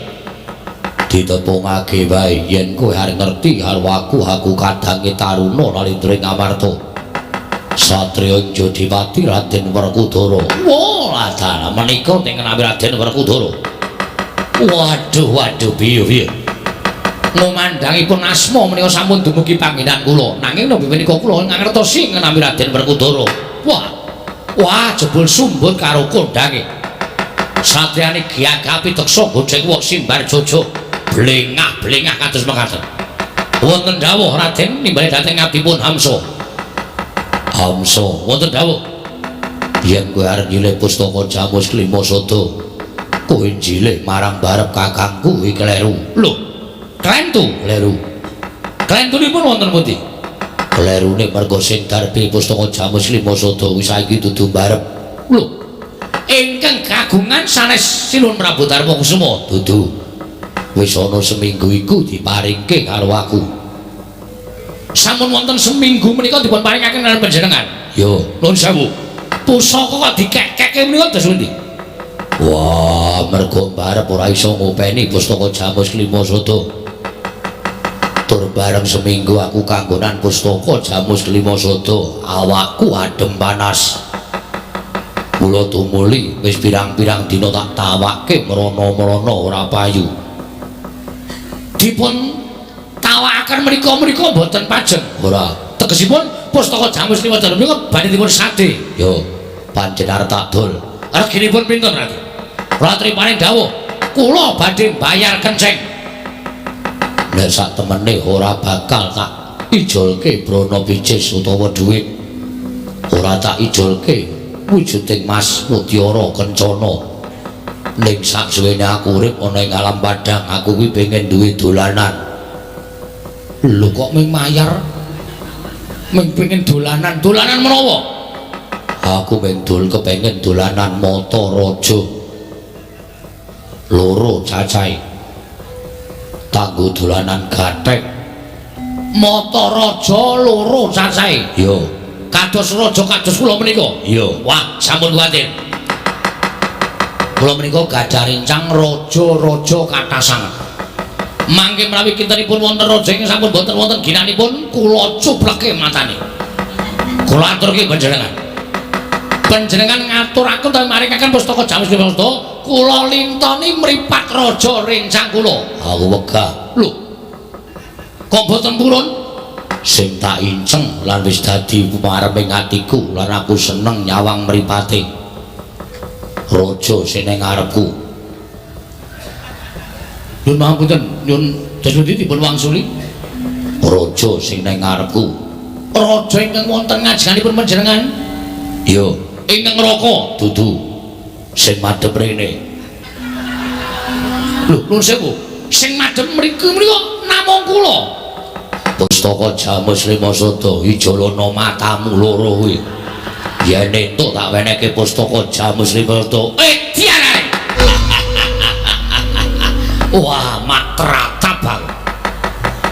Ditepungake wae yen kowe arep ngerti karo aku, aku kadange Taruna Nalindra Ngamarta. Satriya Jodipati Raden Werkudara. Wah, ladana menika ing nami Raden Werkudara. Waduh, waduh, piye piye. Ngumandhangipun asma menika sampun dumugi panggenan kula. Nanging nembe menika kula ngangertosi ngenami Raden Werkudara. Wah. Wah, jebul sumbut karo kondhange. Satriyane gagah piteksa godheng wok simbar jojo. Blengah-blengah kados mekaten. Wonten dawuh Raden nimbali dhateng abdipun Hamsa. Hamsa, wonten dawuh. Yen kowe arep nyilih pustaka Jamus Lima Sada, kowe njilih marang barep kakangku kuwi kleru. Lho, klentu kleru. Klentunipun wonten pundi? Klerune mergo sing darbi pustaka Jamus Lima Sada kuwi saiki dudu barep. Lho, ingkang kagungan sanes Sinuwun Prabu Darma Kusuma dudu. Wis ana seminggu iku diparingke karo aku. Sampun wonten seminggu menika dipun paringaken karo panjenengan. Yo, nuwun sewu. Pusaka kok dikekeke menika dos pundi? Wah, mergo barep ora iso ngopeni pustaka Jamus Lima Sada. Tur bareng seminggu aku kanggonan pustaka Jamus Lima Sada, awakku adem panas. Kula tumuli wis pirang-pirang dina tak tawake mrono-mrono ora payu. Dipun tawakaken menika-menika mboten pajeng. Ora. Tegesipun pustaka Jamus Lima Sada menika badhe dipun sade. Yo, pancen arep tak dol. Reginipun pinten, Raden? Kula aturi paring dawuh, kula badhe bayar kenceng. Nek sak temene ora bakal tak ijolke brana picis utawa dhuwit. Ora tak ijolke wujuding mas mutiara kencana. Ning saksuwene aku urip ana ing alam padhang, aku kuwi pengen duwe dolanan. Lho kok mung mayar? Mung pengen dolanan. Dolanan menawa? Aku mung dol kepengin dolanan mata raja. Loro cacahe. Tanggo dolanan gathek. Mata raja loro cacahe. Yo, kados raja kados kula menika. Yo. Wah, sampun kuwatir. Kula menika gadah rencang raja-raja kathah sanget. Mangke menawi kintenipun wonten raja ingkang sampun boten wonten ginanipun, kula cupleke matane. Kula aturke panjenengan. Panjenengan ngaturaken utawi maringaken pustaka Jamus Lima Sada, kula lintoni mripat raja rencang kula. Aku wegah. Lho. Kok boten purun? Sing tak inceng lan wis dadi mareping atiku lan aku seneng nyawang mripate. Raja sing ning ngarepku. Nyun pangapunten, nyun dos pundi dipun wangsuli? Raja sing ning ngarepku. Raja ingkang wonten ngajenganipun panjenengan? Iya, Ingkang neraka. Dudu. Sing madhep rene. Lho, nuwun sewu. Sing madhep mriki menika namung kula. Pustaka Jamus Lima Sada ijolana matamu loro kuwi. Yen entuk tak wenehke pustaka Jamus Lima Sada. Edian ae. Wah, mak tratap aku.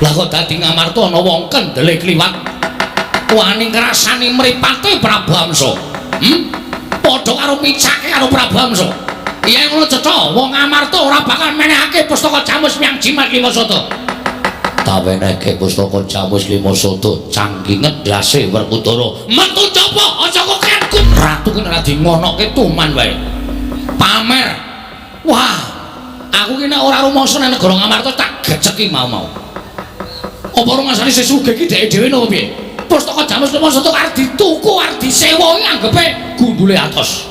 Lah kok dadi Ngamarta ana wong kendele kliwat. Wani ngrasani mripate Prabu Hamsa. Padha karo micake karo Prabu Hamsa. Yen ngono cetha, wong Ngamarta ora bakal menehake pustaka Jamus Miang Jimat Lima Sada. Tak wenehke pustaka Jamus Lima Sada cangkinget ndase Werkudara. Metu coba aja kok kanku. Ratu ki ora di ngonoke tuman wae. Pamer. Wah, aku ki nek ora rumangsa nang negara Ngamarta tak geceki mau-mau. Apa rumangsane sesugih ki dheke dhewe napa piye? Pustaka Jamus Lima Sada arep dituku, arep disewa iki anggepe gundule atos.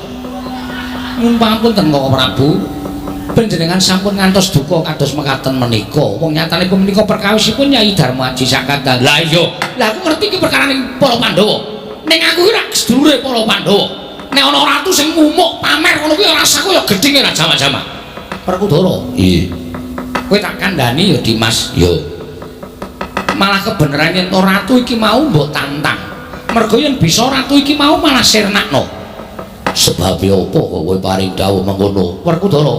Nyuwun pangapunten Koko Prabu. Panjenengan sampun ngantos duka kados mekaten menika. Wong nyatanipun menika perkawisipun Nyai Darmaji Sakandang. Lah iya, lah aku ngerti iki perkarane para Pandhawa. Ning aku iki ora sedulure para Pandhawa. Nek ana ratu sing mumuk pamer ngono kuwi rasaku ya gedhinge ra jama-jama. Werkudara, Iya. kowe tak kandhani ya Dimas. Yo. Malah kebenaran yen to ratu iki mau mbok tantang. Mergo yen bisa ratu iki mau malah sirnakno. Sebabe apa kok kowe paring dawuh mengkono? Werkudara,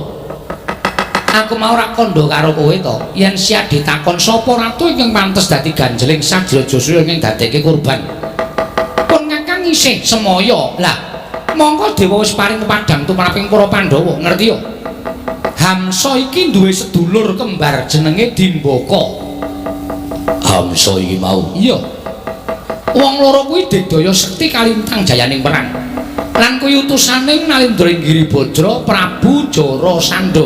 aku mau ora kandha karo kowe to, yen siap ditakon sapa ratu ingkang pantes dadi ganjeling Sajrajasura ingkang dadekke kurban. Pun Kakang isih semaya. Lah, mongko dewa wis paring pepadang tumraping para Pandhawa, ngerti yo? Hamsa iki duwe sedulur kembar jenenge Dimbaka. Hamsa iki mau. Iya. Wong loro kuwi digdaya sekti kalintang jayaning perang. Lan kuwi utusane Nalindra ing Giribajra Prabu Jarasandha.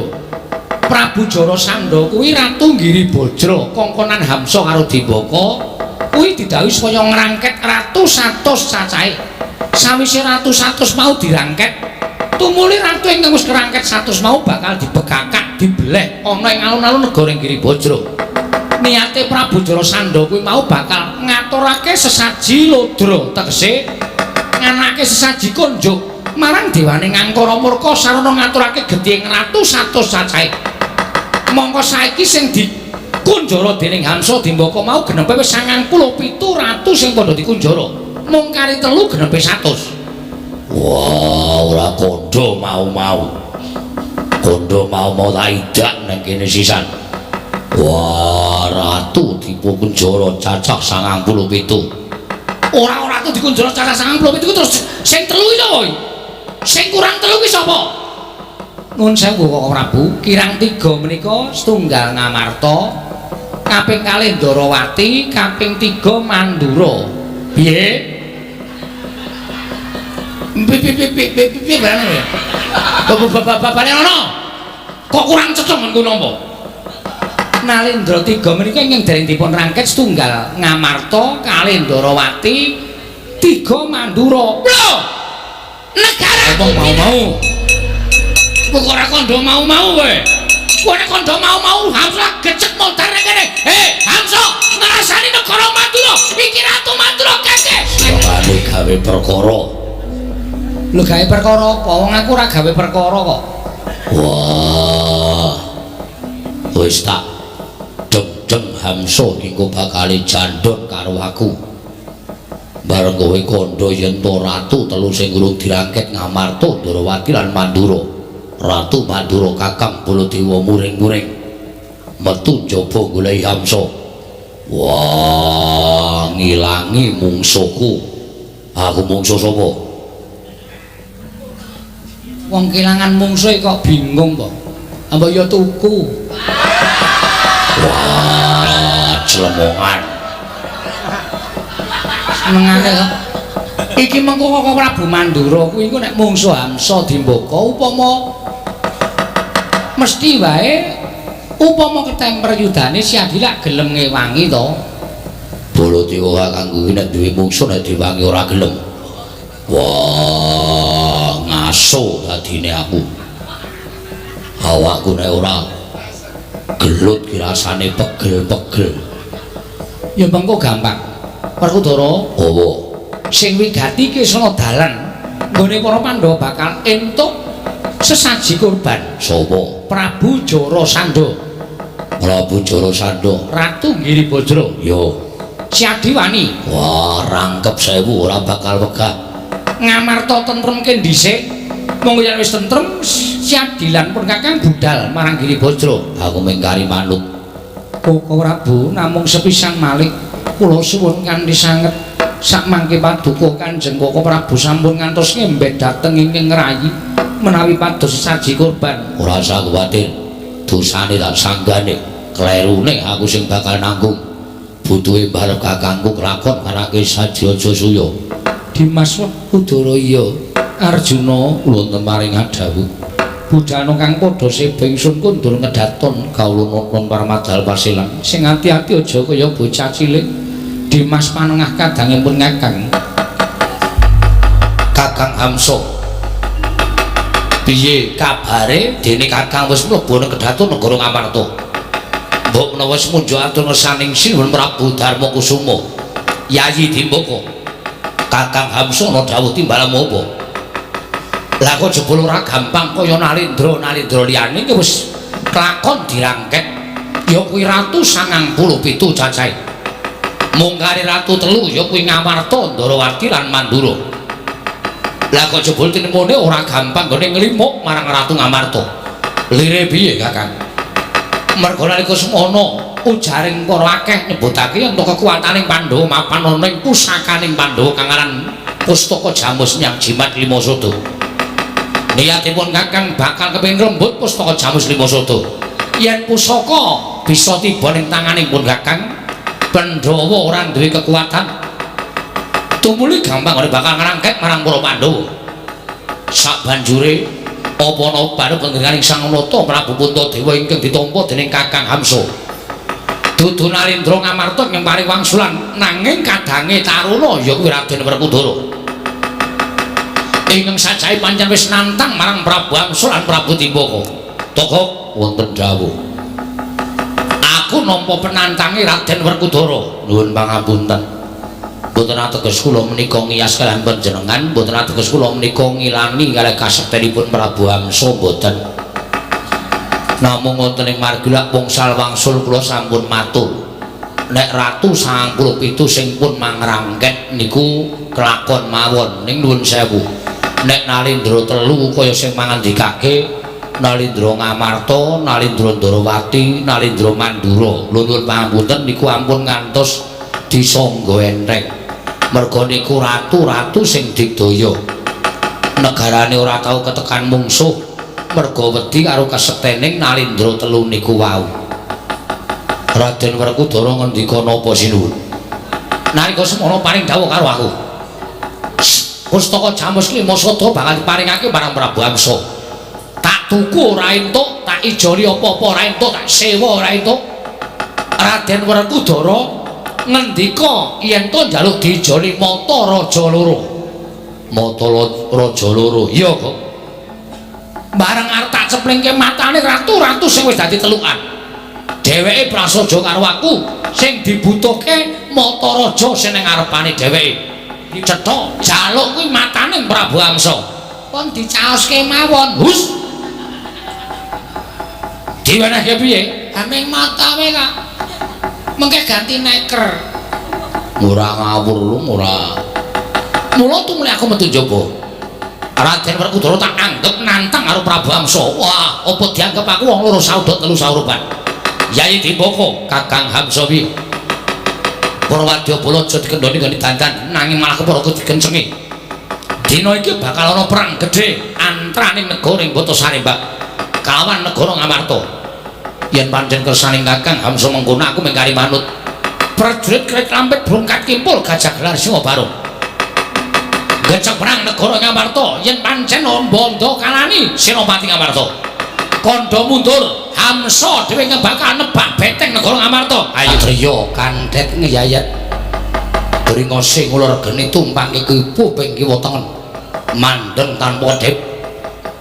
Prabu Jarasandha kuwi ratu Giribajra, kongkonan Hamsa karo Dimbaka kuwi didhawuhi supaya ngrangket ratu 100 cacahe. Sawise ratu 100 mau dirangket, tumuli ratu ingkang wis kerangket 100 mau bakal dibekakak, dibeleh ana ing alun-alun negara Giribajra. Niate Prabu Jarasandha kuwi mau bakal ngaturake sesaji lodra, tegese nganake sesaji konjuk marang dewane Ngangkara Murka sarana ngaturake getih ing ratu 100 cacahe. Mongko saiki sing dikunjara dening Hamsa Dimbaka mau genepe wis 97 ratu sing padha dikunjara. Mung kari telu genepe 100. Wah, ora kandha mau-mau. Kandha mau-mau tak idak nang kene sisan. Wah, ratu dipunkunjara cacah 97. Ora ratu dikunjara cacah 97 terus sing telu iki sapa iki? Sing kurang telu ki sapa? Nuwun sewu Koko Prabu, kirang tiga menika setunggal Ngamarta, kaping kalih Ndarawati, kaping tiga Mandura. Piye? Piye piye piye piye piye barang ya? Bapak-bapak ono. Kok kurang cetha nggon napa? Nalindra tiga menika ingkang dereng dipun rangket setunggal Ngamarta, kalih Ndarawati, tiga Mandura. Lho! Negara Ngomong mau-mau. Kowe ora kandha mau-mau kowe. Kowe nek kandha mau-mau Hamsa gecek modar ning kene. Hei, Hamsa, ngrasani negara Madura. Iki ratu Madura keke. Makane gawe perkara. Lho gawe perkara apa? Wong aku ora gawe perkara kok. Wah. Wis tak deng-deng Hamsa iku bakale jandhon karo aku. Bareng kowe kandha yen to ratu telu sing urung dirangket Ngamarta, Ndarawati lan Mandura. Ratu Mandura Kakang Baladewa muring-muring metu njaba goleki Hamsa. Wah, ngilangi mungsuhku. Aku mungsuh sapa? Wong kelangan mungsuhe kok bingung kok. Mbok ya tuku. Wah, clemongan. Senengane kok. Iki mengko kok Prabu Mandura kuwi engko nek mungsuh Hamsa Dimbaka upama mesti wae Upama ketemper yudane si Adi lak gelem ngewangi to. Baladewa kakangku nek duwe mungsuh nek diwangi ora gelem. Wah, ngaso dadine aku. Awakku nek ora gelut ki rasane pegel-pegel. Ya mengko gampang. Werkudara, Apa? Sing wigati ki sono dalan nggone para Pandhawa bakal entuk sesaji kurban. Sapa? Prabu Jarasandha. Prabu Jarasandha, Ratu Giribajra. Yo. Si Adi wani. Wah, rangkep sewu ora bakal wegah. Ngamarta tentremke dhisik. Monggo yen wis tentrem, si Adi lan pun Kakang budal marang Giribajra. Aku mengkari manut. Koko Prabu namung sepisan malih kula suwun kanthi sanget sakmangke paduka Kanjeng Koko Prabu sampun ngantos ngembet dhateng ingkang ngrayi menawi pados sesaji kurban. Ora usah kuwatir. Dosane tak sanggane, klerune aku sing bakal nanggung. Butuhe barep kakangku kelakon karake saji aja suya. Dimas Werkudara iya. Arjuna wonten maring adhawuh. Budhana kang padha seba ingsun kundur ngedaton kawula nonton parmadal pasilan. Sing ati-ati aja kaya bocah cilik. Dimas panengah kadangipun Kakang. Kakang Hamsa. Piye kabare dene Kakang wis mlebu nang kedaton negara Ngamarta? Mbok menawa wis munjuk atur ngersaning Sinuwun Prabu Darma Kusuma. Yayi Dimbaka. Kakang Hamsa ana dawuh timbalan apa? Lah kok jebul ora gampang kaya Nalendra-nalendra liyane iki wis kelakon dirangket. Ya kuwi Ratu 97 cacahe. Mung kari Ratu telu ya kuwi Ngamarta, Ndarawati lan Mandura. Lah kok jebul tinemune ora gampang nggone nglimuk marang Ratu Ngamarta. Lire piye Kakang? Merga nalika semono ujaring para akeh nyebutake yen kekuwataning Pandhawa mapan ana ing pusakaning Pandhawa kang aran Pustaka Jamus Nyang Jimat Lima Sada. Niyatipun Kakang bakal kepengin rembut Pustaka Jamus Lima Sada. Yen pusaka bisa tiba ning tanganing pun Kakang, Pandhawa ora duwe kekuatan. Tumuli gampang ora bakal ngrangket marang para Pandhawa. Sabanjure apa ana barep panggenganing Sang Nata Prabu Puntadewa ingkang ditampa dening Kakang Hamsa. Dudu Nalendra Ngamarta ing paring wangsulan nanging kadange taruna ya kuwi Raden Werkudara. Ingkang sajahe pancen wis nantang marang Prabu Hamsa lan Prabu Timbaka. Toko wonten dawuh. Aku nampa penantange Raden Werkudara. Nuwun pangapunten. Mboten ateges kula menika ngiyas kaliyan panjenengan, mboten ateges kula menika ngilani kalih kasektenipun Prabu Hamsa mboten. Namung wonten ing margi lak wongsal wangsul kula sampun matur. Nek Ratu 97 sing pun mangrangket niku kelakon mawon ning nuwun sewu. Nek Nalendra telu kaya sing mangandikake Nalendra Ngamarta, Nalendra Ndarawati, Nalendra Mandura. Lho nuwun pangapunten niku ampun ngantos disangga enteng. Merga niku ratu-ratu sing digdaya. Negarane ora tau ketekan mungsuh merga wedi karo kasektening Nalendra telu niku wau. Raden Werkudara ngendika napa sinuwun? Nalika semono paring dawuh karo aku. Pustaka Jamus Lima Sada bakal diparingake marang Prabu Hamsa. Tak tuku ora entuk, tak ijoli apa-apa ora entuk, tak sewa ora entuk. Raden Werkudara ngendika yen to njaluk diijoli mata raja loro. Mata raja loro. Iya kok. Bareng arep tak ceplingke matane ratu-ratu sing wis dadi telukan. Dheweke prasaja karo aku sing dibutuhke mata raja sing ning ngarepane dheweke. Cetha jaluk kuwi matane Prabu Hamsa. Pun dicaoske mawon. Hus. Diwenehke piye? Aming mata wae kak. Mengke ganti neker. Ora ngawur lu ora. Mula tumuli aku metu njaba. Raden Werkudara tak anggep nantang karo Prabu Hamsa. Wah, apa dianggep aku wong loro saudot telu saurupan. Yayi Dimbaka, Kakang Hamsa piye? Para wadyabala aja dikendhoni nggone dandan nanging malah kepara dikencengi. Dina iki bakal ana perang gedhe antaraning negara ing Batasari, Mbak. Kalawan negara Ngamarta. Yen pancen kersaning Kakang Hamsa mengkono aku mengkari manut. Prajurit kret lampet brongkat kimpul gajah gelar singa barung. Gecek perang negara Ngamarta yen pancen bondo kalani Senopati Ngamarta. Kandha mundur, Hamsa dhewe bakal nebak beteng negara Ngamarta. Ayo Satriya kandhet ngeyayat bringose ngulur geni tumpangke kipu ping kiwa tengen mandeng tanpa kedhip.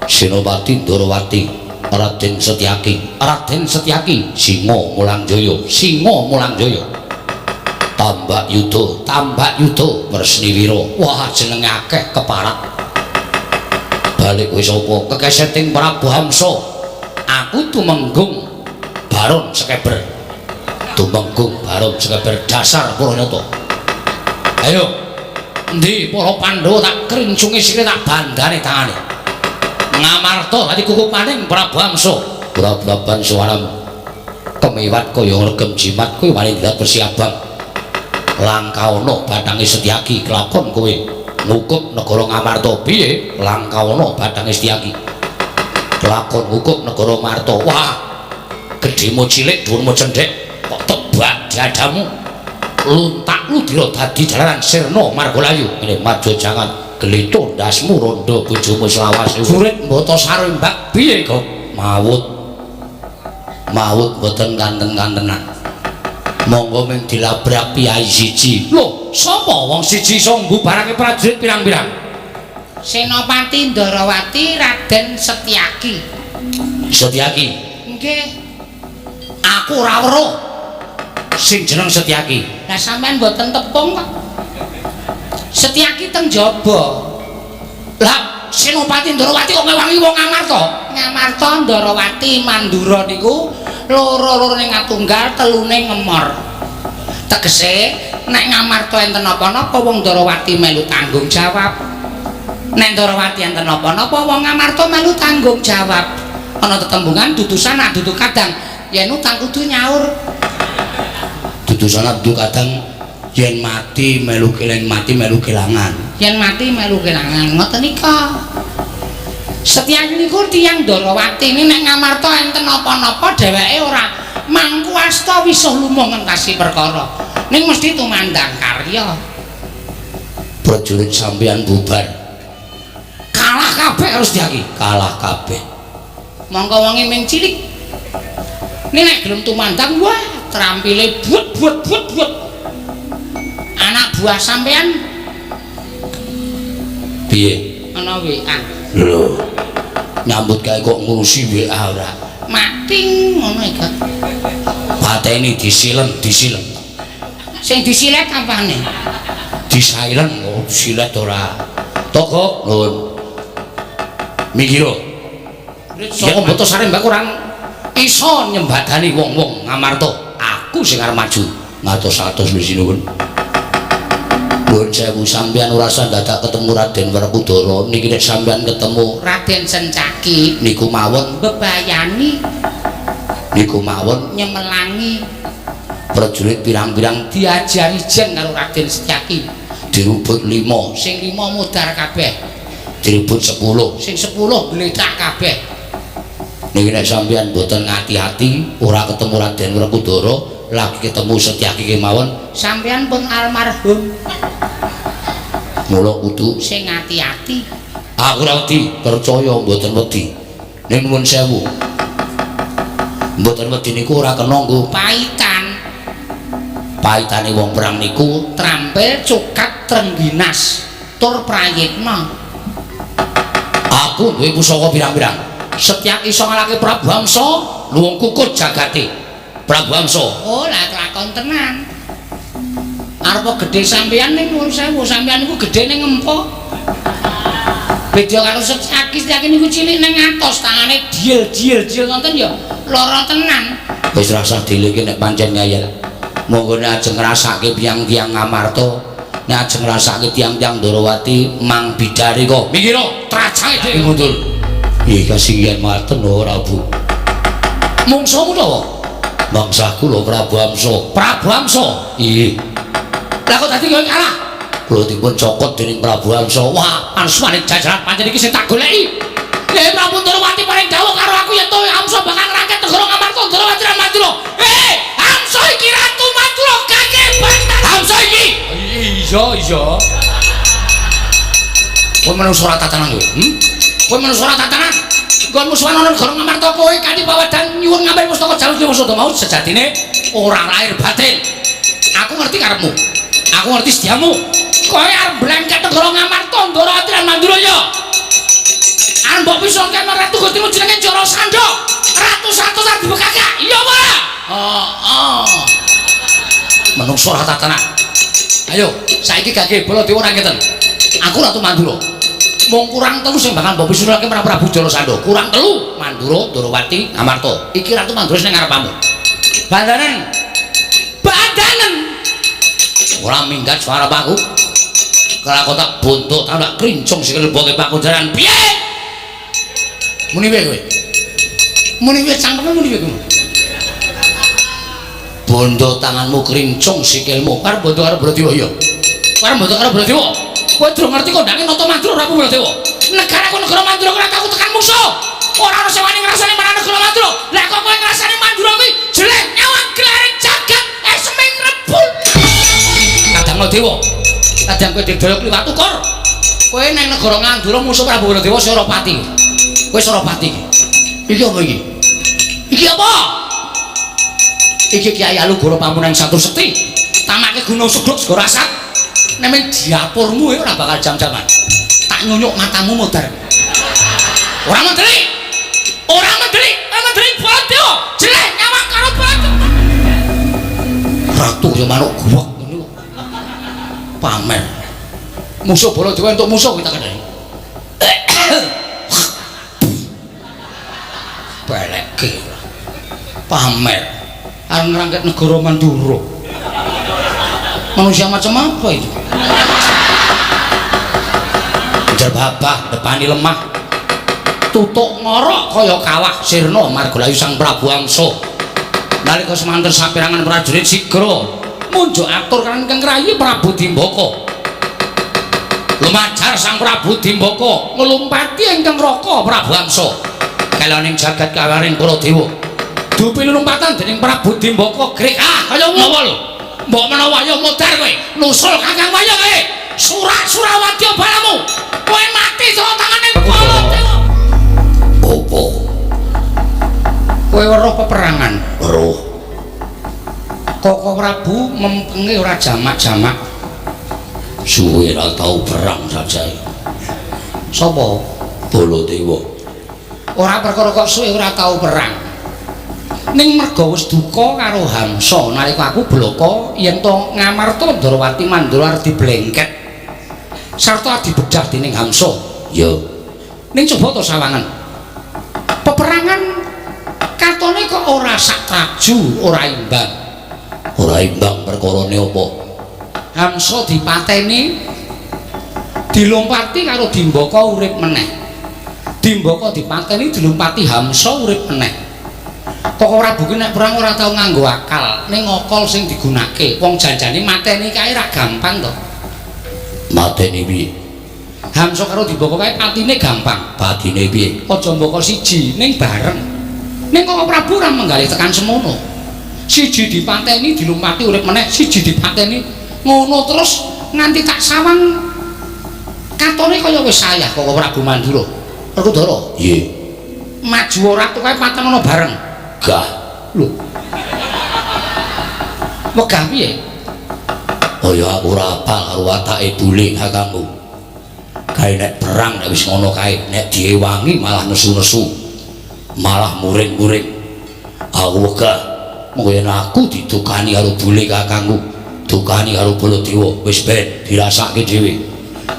Senopati Ndorowati, Raden Setyaki, Raden Setyaki, Singa Mulangjaya, Singa Mulangjaya, Tambak Yuda, Tambak Yuda, Wresniwira. Wah, jenenge akeh keparak. Balik kowe sapa? Kekeseting Prabu Hamsa. Aku tumenggung Baron Sekeber. Tumenggung Baron Sekeber dasar Puranyata. Ayo, endi para Pandhawa tak krincungi sikile tak bandane tangane. Ngamarta dadi kukupaning Prabu Hamsa. Brab-braban suaramu kemiwat kaya ngregem jimat kowe wani ndat besi abang. Langkaana bathange Setyaki kelakon kowe ngukup negara Ngamarta. Piye? Langkaana bathange Setyaki kelakon ngukup negara Marta. Wah, gedhemu cilik dhuwurmu cendhek kok tebak dadamu luntak ludira dadi jalaran sirna margalayu. Ngene marjo jangan glitho ndasmu rondo bojomu selawase jurit mbata sarembak. Piye kok mawut mawut mboten kanten-kantenan. Monggo ming dilabrak piyai siji. Lho, sapa wong siji iso mbubarake prajurit pirang-pirang? Senopati Ndorowati Raden Setyaki. Setyaki? Nggih. Aku ora weruh sing jeneng Setyaki. Lah sampean mboten tepung kok. Setyaki teng jaba. Lah Senopati Ndorowati kok ngewangi wong Ngamarta? Ngamarta Ndorowati Mandura niku loro-lorone ngatunggal, telune ngemor. Tegese nek Ngamarta enten napa-napa wong Ndorowati melu tanggung jawab. Nek Ndorowati enten napa-napa wong Ngamarta melu tanggung jawab. Ana tetembungan dudu sanak dudu kadang yen utang kudu nyaur. Dudu sanak dudu kadang yen mati melu kelang, mati melu kelangan. Yen mati melu kelangan ngoten nika. Setyaki niku tiyang Ndorowati ini nek Ngamarta enten napa-napa dheweke ora mangku asta wisuh lumung ngentasi perkara. Ning mesti tumandang karya. Prajurit sampeyan bubar. Kalah kabeh karo Setyaki. Kalah kabeh. Mongko wonge ming cilik. Ning nek gelem tumandang wah trampile buat buat buat buat. Anak buah sampeyan piye? Ana WA. Lho. Nyambut gawe kok ngurusi WA ora? Mating ngono iki. Pateni disilen, disilen. Sing disilet apane? Disilen kok silet ora. Toko nuwun. Minggiro. Saka mboto sarembak kurang iso nyembadani wong-wong Ngamarta. Aku sing arep maju. Ngatos-atos wis nuwun. Nuwun sewu sampeyan ora usah dadak ketemu Raden Werkudara. Niki nek sampeyan ketemu Raden Sencaki niku mawon bebayani, niku mawon nyemelangi prajurit pirang-pirang diajari jen karo Raden Setyaki. Dirubut 5, sing 5 mudhar kabeh. Dirubut 10, sing 10 gletak kabeh. Niki nek sampeyan mboten ngati-ati ora ketemu Raden Werkudara, lagi ketemu Setyaki kemawon sampeyan pun almarhum. Mula kudu sing ati-ati. Aku ora wedi, percaya mboten wedi. Ning nuwun sewu. Mboten wedi niku ora kena nggo paitan. Paitane wong perang niku trampil cukat trengginas tur prayitna. Aku duwe pusaka pirang-pirang. Setyaki iso ngalahke Prabu Hamsa, luwung kukut jagate. Prabu Hamsa. Oh, lah kelakon tenan. Arepa gedhe sampeyan ning nuwun sewu, sampeyan niku gedhe ning empuk. Beda karo Setyaki, Setyaki niku cilik ning atos, tangane diel-diel-diel ngoten ya lara tenan. Wis rasah dileke nek pancen ngeyel. Monggo nek ajeng ngrasake tiyang-tiyang Ngamarta, nek ajeng ngrasake tiyang-tiyang Ndorowati mang bidari kok. Minggiro, tracange dhewe mundur. Ih, kasinggihan maten ora, Bu. Mungsuhmu to? Mangsaku lho Prabu Hamsa. Prabu Hamsa? Iya. Lah kok dadi kowe kalah? Kula dipun cokot dening Prabu Hamsa. Wah, panswane jajaran pancen iki sing tak goleki. Lha Prabu Ndorowati paring dawuh karo aku yen to Hamsa bakal ngrangket negara Ngamarta Ndorowati lan Madura. Hamsa iki ratu Madura kakek bantan. Hamsa iki. Iya, iya. Kowe manungsa ora tatanan kowe. Kowe manungsa ora tatanan. Nggon musuhan ana negara Ngamarta kowe kanthi pawedan nyuwun ngambil pustaka Jalur Dewa mau sejatine ora lahir batin. Aku ngerti karepmu. Aku ngerti sediamu. Kowe arep blengket negara Ngamarta, Ndorowati lan Mandura ya. Arep mbok pisulke marang Ratu Gustimu jenenge Jarasandha. Ratu satus arep dibekakak. Iya ora? Heeh. Menungso ora tatanan. Ayo, saiki gage Baladewa ora ngeten. Aku Ratu Mandura. Mung kurang telu sing bakal mbok pisulake marang Prabu Jarasandha. Kurang telu, Mandura, Ndorowati, Ngamarta. Iki Ratu Mandura sing ngarepamu. Bandanen. Bandanen. Ora minggat suara aku. Kelakon tak bontot tak krincung sikil leboke pakunjaran. Piye? Muni piye kowe? Muni piye cangkemmu muni piye kowe? Bondo tanganmu krincung sikilmu. Arep bondo karo Baladewa ya. Arep bondo karo Baladewa. Kowe durung ngerti kondange Nata Mandura Prabu Baladewa. Negaraku negara Mandura ora tau tekan musuh. Ora ana sing wani ngrasani marang negara Mandura. Lah kok kowe ngrasani Mandura kuwi jelek nyawang glaring jagat esming rebul. Kadang Dewa. Kadang kowe digdaya kliwat ukur. Kowe nang negara Mandura musuh Prabu Baladewa Surapati. Kowe Surapati. Iki apa iki? Iki apa? Iki Kyai Alugoro Pamunan Satu Sekti. Tamake Gunung Suguk Segara Asat. Nemen diapurmu ya ora bakal jam-jaman. Tak nyunyuk matamu modar. Ora menteri. Ora menteri, ora menteri Baladewa. Jelek nyawang karo Baladewa. Ratu ya manuk guwek ngono. Pamer. Musuh Baladewa entuk musuh kita kandhani. Balekke. Pamer. Arep ngrangket negara Mandura. Manusia macam apa itu? Jerbabah depani lemah. Tutuk ngorok kaya kawah sirna margalayu Sang Prabu Amsa. Nalika semanten saperangan prajurit sigra munjuk atur kan ingkang rayi Prabu Dimbaka. Lumajar Sang Prabu Dimbaka nglumpati ingkang raka Prabu Amsa. Kelaning jagat kawaring para dewa. Dupi lumpatan dening Prabu Dimbaka grek ah kaya ngopo lho. Mbok menawa ayo modar kowe, nusul Kakang Waya kowe. Surak-surawadya balamu. Kowe mati saka tangane Baladewa. Opo? Kowe weruh peperangan? Weruh. Koko Prabu mempenge ora jamak-jamak. Suwe ora tau perang sajae. Sapa? Baladewa. Ora perkara kok suwe ora tau perang. Ning merga wis duka karo Hamsa nalika aku blaka yen to Ngamarta Ndorowati Mandura arep diblengket sarta dibedah dening Hamsa. Ya. Ning coba to sawangan. Peperangan katone kok ora sak traju, ora imbang. Ora imbang perkarane apa? Hamsa dipateni dilompati karo Dimbaka urip meneh. Dimbaka dipateni dilompati Hamsa urip meneh. Kok ora buki nek perang ora tau nganggo akal, ning ngokol sing digunake. Wong janjane mateni kae ra gampang to. Mateni piye? Hamsa karo Dimbaka kae patine gampang. Patine piye? Aja mbaka siji ning bareng. Ning kok Prabu ora menggalih tekan semono. Siji dipateni dilumpati urip meneh, siji dipateni ngono terus nganti tak sawang katone kaya wis sayah kok Prabu Mandura. Werkudara. Nggih. Maju ora tuh kae pateng ana bareng. Gah. Lho. Wegah piye? Kaya aku ora apal karo watake bule kakangku. Kae nek perang nek wis ngono kae, nek diewangi malah nesu-nesu. Malah muring-muring. Aku wegah. Mengko yen aku didukani karo bule kakangku, dukani karo Baladewa, wis ben dirasake dhewe.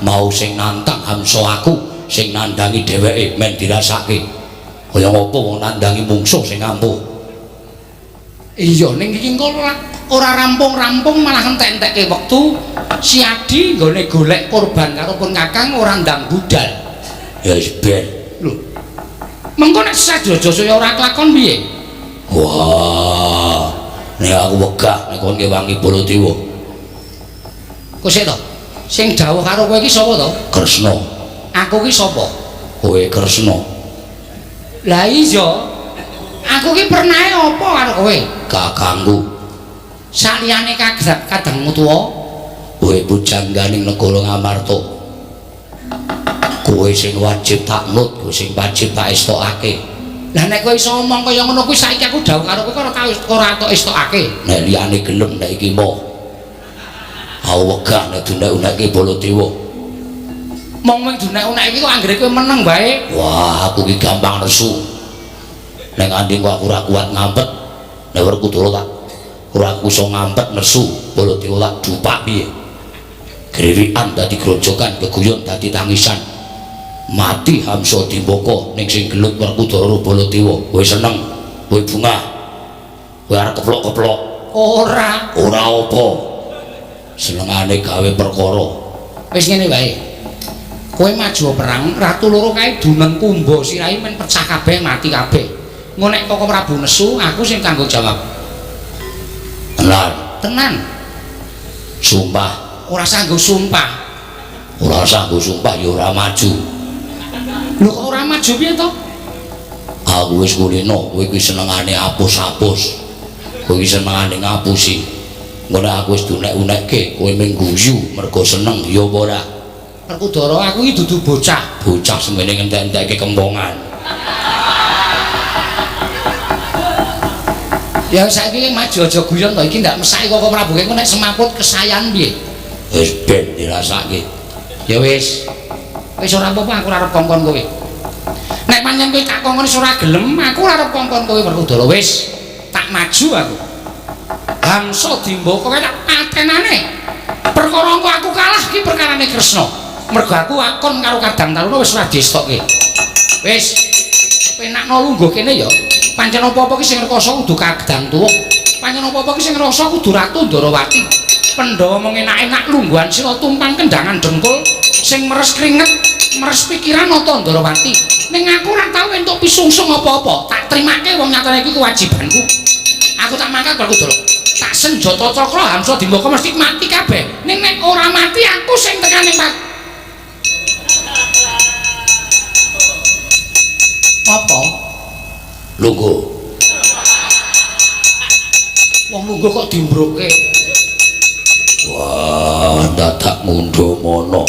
Mau sing nantang Hamsa aku, sing nandangi dheweke men dirasake. Kaya ngopo wong nandangi mungsuh sing ampuh. Iya, ning iki engko ora rampung-rampung malah entek-entekke wektu. Si Adi nggone golek korban karo pun kakang ora ndang budal. Ya wis ben. Lho. Mengko nek sajojo saya ora kelakon piye? Wah, nek aku wegah nek kon ngewangi Baladewa. Kok sik to? Sing dawuh karo kowe iki sapa to? Kresna. Aku ki sapa? Kowe Kresna. Lah iya. Aku ki pernahe apa karo kowe? Kakangku. Saliyane kadangmu tuwa, kowe pujangganing negara Ngamarta. Kowe sing wajib tak nut, kowe sing wajib tak estokake. Lah nek kowe iso omong kaya ngono kuwi saiki aku dawuh karo kowe ora tok estokake. Nek liyane gelem nek iki moh. Aku wegah nek dunek-unekke Baladewa. Mong mung dunek-unekke kok anggere kowe meneng wae. Wah, aku ki gampang nesu. Nek nganti kok aku ora kuat ngampet, nek Werkudara tak ora iso ngampet nesu, Baladewa tak dupak piye. Gririkan dadi grojokan, keguyon dadi tangisan. Mati Hamsa Dimbaka ning sing gelut Werkudara Baladewa. Kowe seneng, kowe bungah. Kowe arep keplok-keplok. Ora, ora apa. Senengane gawe perkara. Wis ngene wae. Kowe maju perang, ratu loro kae duneng kumba sirahe men pecah kabeh mati kabeh. Engko nek Koko Prabu nesu, aku sing tanggung jawab. Tenan. Tenan. Sumpah. Ora sanggup sumpah. Ora sanggup sumpah ya ora maju. Lho kok ora maju piye to? Aku wis kulino, kowe iki senengane apus-apus. Kowe iki senengane ngapusi. Engko nek aku wis dunek-unekke, kowe mung guyu mergo seneng ya apa ora? Werkudara aku iki dudu bocah. Bocah semene ngentek-entekke kembongan. Ya saiki maju aja guyon to, iki ndak mesake Koko Prabu engko nek semaput kesayan piye? Wis ben dirasake. Ya wis. Wis ora apa-apa aku ora arep kongkon kowe. Nek pancen kowe tak kongkon wis ora gelem, aku ora arep kongkon kowe Werkudara. Wis, tak maju aku. Hamsa Dimbaka kae tak patenane. Perkara engko aku kalah ki perkarane Kresna. Mergo aku akon karo Kadang Taruna wis ora diestokke. Wis. Penakno lungguh kene ya. Pancen apa-apa ki sing rekoso kudu Kadang Tuwuk. Pancen apa-apa ki sing rekoso kudu Ratu Ndorowati. Pandhawa mung enak-enak lungguhan sira tumpang kendangan dengkul sing meres kringet, meres pikiran nata Ndorowati. Ning aku ora tau entuk pisungsung apa-apa. Tak trimake wong nyatane iki kewajibanku. Aku tak mangkat Werkudara. Tak senjata cakra Hamsa Dimbaka mesti mati kabeh. Ning nek ora mati aku sing tekane Pak. Apa? Lungguh. Wong lungguh kok dimbroke. Wah, dadak ngundha mono.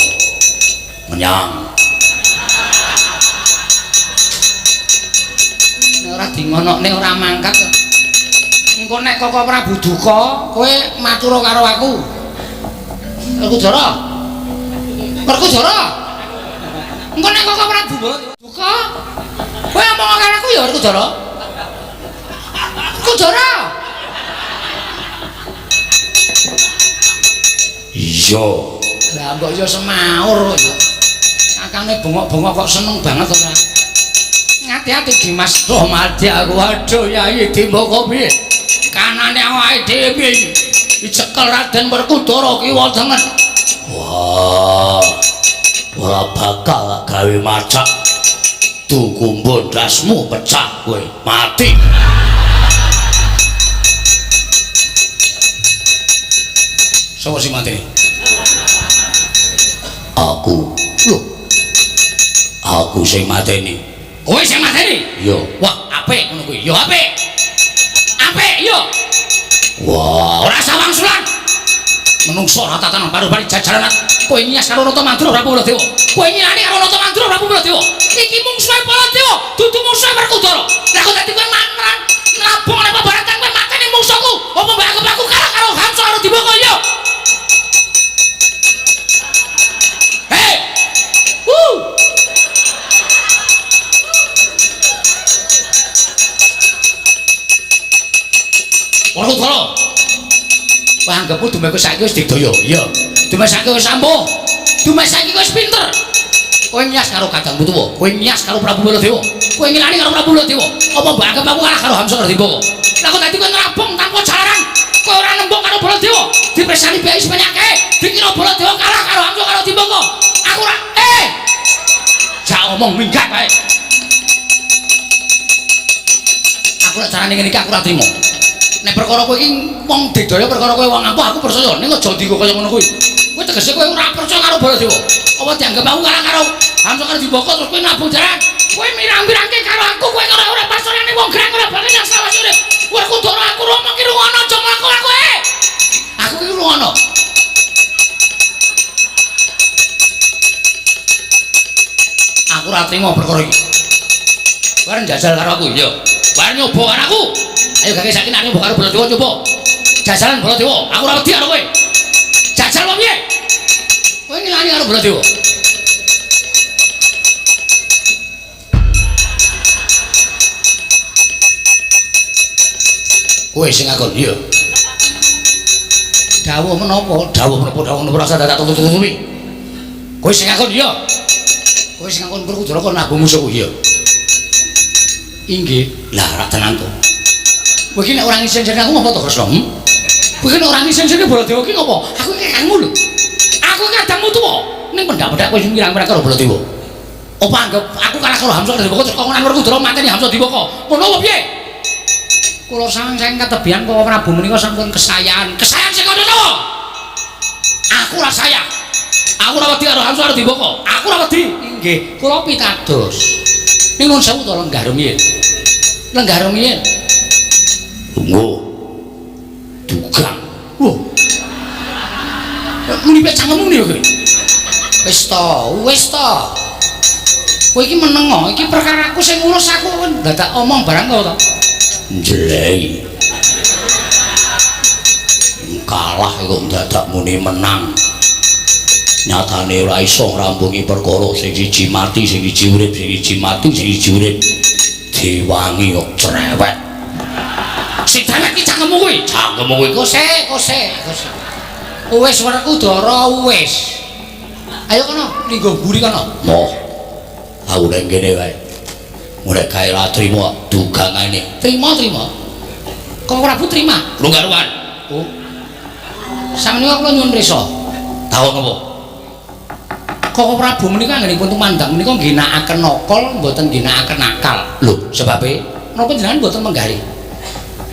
Menyang. Nek ora dingonokne ora mangkat. Engko nek Koko Prabu duka, kowe matur karo aku. Werkudara. Werkudara. Engko nek Koko Prabu duka, kowe omong karo aku ya Werkudara. Werkudara. Iya. Lah mbok yo semaur kok ya. Kakane bengok-bengok kok seneng banget ora. Ngati-ati Dimas. Oh mati aku, waduh Yai Dimbaka piye? Kanane awake dhewe piye iki? Dicekel Raden Werkudara kiwa tengen. Wah. Ora bakal gawe macak. Tukumbo ndasmu pecah kowe, mati. Sopo sing mateni? Aku. Lho. Aku sing mateni. Kowe sing mateni? Iya. Wah, apik ngono kuwi. Ya apik. Apik yo. Wah, ora sawang sulan. Menungso ora tatanan baru-baru jajaran. Kowe nyas karo Nata Mandura Prabu Baladewa. Kowe nyilani karo Nata Mandura Prabu Baladewa. Iki mungsuhe Baladewa, dudu mungsuhe Werkudara. Lah kok dadi kowe matran nglabong nang babaratan kowe mateni mungsuhku. Apa mbak aku kalah karo Hamsa karo Dimbaka yo. Hei. Wuh. Werkudara. Kowe anggepmu dumeh saiki wis digdaya. Iya. Dumeh saiki wis ampuh. Dumeh saiki wis pinter. Kowe nyas karo kadangmu tuwa, kowe nyas karo Prabu Baladewa, kowe ngilani karo Prabu Baladewa. Apa mbok anggep aku kalah karo Hamsa karo Dimbaka? Lah kok dadi kowe ngrabong tanpa jalaran, kowe ora nembung karo Baladewa, dipresani biaya sepenyake, dikira Baladewa kalah karo Hamsa karo Dimbaka. Aku ora jak omong minggat wae. Aku nek carane ngene iki aku ora trimo. Nek perkara kowe iki wong digdaya, perkara kowe wong ampuh aku percaya, ning aja dienggo kaya ngono kuwi. Kowe tegese kowe ora percaya karo Baladewa. Apa dianggep aku kalah karo Hamsa karo Dimbaka terus kowe nabung jaran? Kowe mirang-mirangke karo aku, kowe ora ora pasorane wong grang ora bakal nyasar urip. Werkudara aku romo ki rungono aja mlaku aku. Aku ki rungono. ora trima perkara iki. Kowe arep njajal karo aku, iya. Kowe arep nyoba karo aku. Ayo gage saiki nek nyoba karo Baladewa nyoba. Jajalan Baladewa, aku ora wedi karo kowe. Jajal apa piye? Kowe ngilani karo Baladewa. Kowe sing ngakon, iya. Dawuh menapa? Dawuh menapa? Dawuh menapa rasa dadak tutu-tutupi. Kowe sing ngakon, iya. Kowe sing ngakon Werkudara kon nabuh musuhku, iya. Inggih. Lah ora tenan to. Kowe iki nek ora ngisin-isin aku ngopo to, Kresna? Kowe iki nek ora ngisin-isin Baladewa iki ngopo? Aku iki kakangmu lho. Aku iki kadangmu tuwa. Ning pendak-pendak kowe sing mirang-mirang karo Baladewa. Apa anggap aku kalah karo Hamsa Diwaka terus kongonan Werkudara mateni Hamsa Diwaka. Ngono apa piye? Kula saking katebihan Koko Prabu menika sampun kesayan. Kesayan sing ngono to. Aku ora sayang. Aku ora wedi karo Hamsa karo Diwaka. Aku ora wedi. Inggih, kula pitados. Ning nuwun sewu to lenggah rumiyin. Lenggah rumiyin. Lungguh. Dugang. Wah. Muni pek cangkemmu ya kowe. Wis to, wis to. Kowe iki menengo, iki perkaraku sing ngurus aku dadak omong barang to. Njlei. Kalah kok dadak muni menang. Nyatane ora iso ngrampungi perkara sing siji mati, sing siji urip, sing siji mati, sing siji urip. Diwangi kok cerewet. Sing cerewet iki cangkemmu kuwi. Cangkemmu kuwi kose, kose, kose. Wis Werkudara wis. Ayo kono, lingguh mburi kono. Moh. Aku nang kene wae. Mulai kae ra trimo dugangane. Trimo, trimo. Koko Prabu trima. Lho karuan. Oh. Sampeyan kula nyuwun prisa. Tawon apa? Koko Prabu menika anggenipun tumandang menika ngginakaken nakal mboten ngginakaken akal. Lho, sebabe napa jenengan mboten menggali?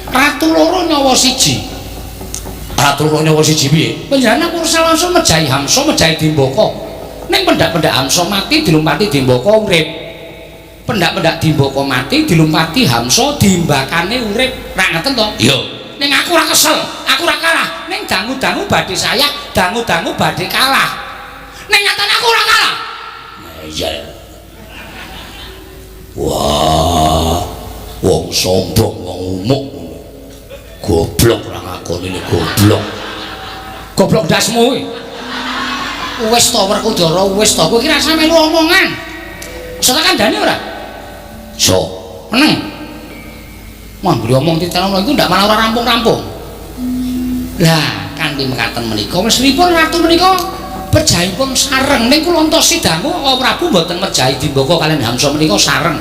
Ratu loro nyawa siji. Ratu loro nyawa siji piye? Panjenengan kursa langsung mejahi Hamsa, mejahi Dimbaka. Ning pendak-pendak Hamsa mati dilumpati Dimbaka urip. Pendak-pendak Dimbaka mati dilumpati Hamsa dimbakane urip. Ra ngeten to? Iya. Ning aku ora kesel, aku ora kalah. Ning dangu-dangu badhe sayah, dangu-dangu badhe kalah. Ning nyatane aku ora kalah. Ngeyel. Wah, wong sombong, wong umuk. Goblok ora ngakoni goblok. Goblok ndasmu kuwi. Wis to Werkudara, wis to. Kowe iki rasah melu omongan. Iso tak kandhani ora? Iso. Meneng. Manggri omong titenono iku ndak malah ora rampung-rampung. Lah, kanthi mekaten menika mesthipun ratu menika pejahipun sareng. Ning kula entosi dangu Koko Prabu mboten mejahi Dimbaka kaliyan Hamsa menika sareng.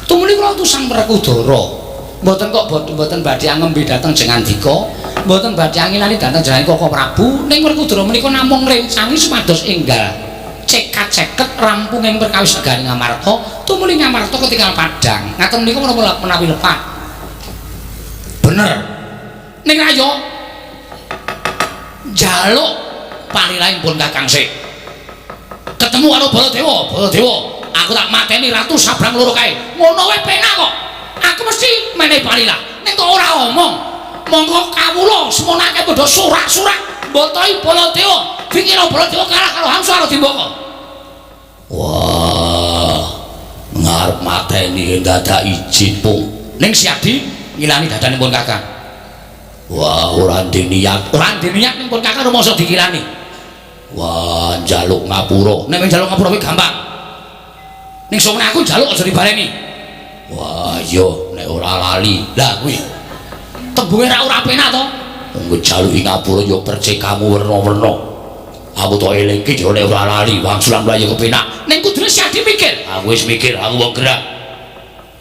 Tumuli kula utusan Werkudara. Mboten kok mboten badhe angembe dhateng Jengandika, mboten badhe angilani dhateng jenengan Koko Prabu. Ning Werkudara menika namung ngrencangi supados enggal cekat-ceket rampung ing perkawis negari Ngamarta, tumuli Ngamarta ketinggal padhang. Ngaten menika menapa menawi lepat? Bener. Ning ayo njaluk palilaipun Kakang sik. Ketemu karo Baladewa, Baladewa, aku tak mateni ratu sabrang loro kae. Ngono wae penak kok. Aku mesti menehi palilah. Ning kok ora omong. Monggo kawula semono akeh padha surak-surak mbotoi Baladewa. Dikira Baladewa kalah karo Hamsa karo Dimbaka. Wah, ngarep mateni dadak izin pung. Ning Siadi ngilani dadanipun Kakang. Wah, ora ndek niat. Ora ndek niat ning pun Kakang rumangsa dikilani. Wah, njaluk ngapura. Nek njaluk ngapura kuwi gampang. Ning somene aku njaluk aja dibaleni. Wah, iya nek ora lali. Lah kuwi. Tembunge ra ora penak to. Wong njaluki ngapura ya percekamu werna-werna. Aku tok elingke yo nek ora lali, wangsulan mlayu kepenak. Ning kudune Siadi mikir. Aku wis mikir, aku wong gerak.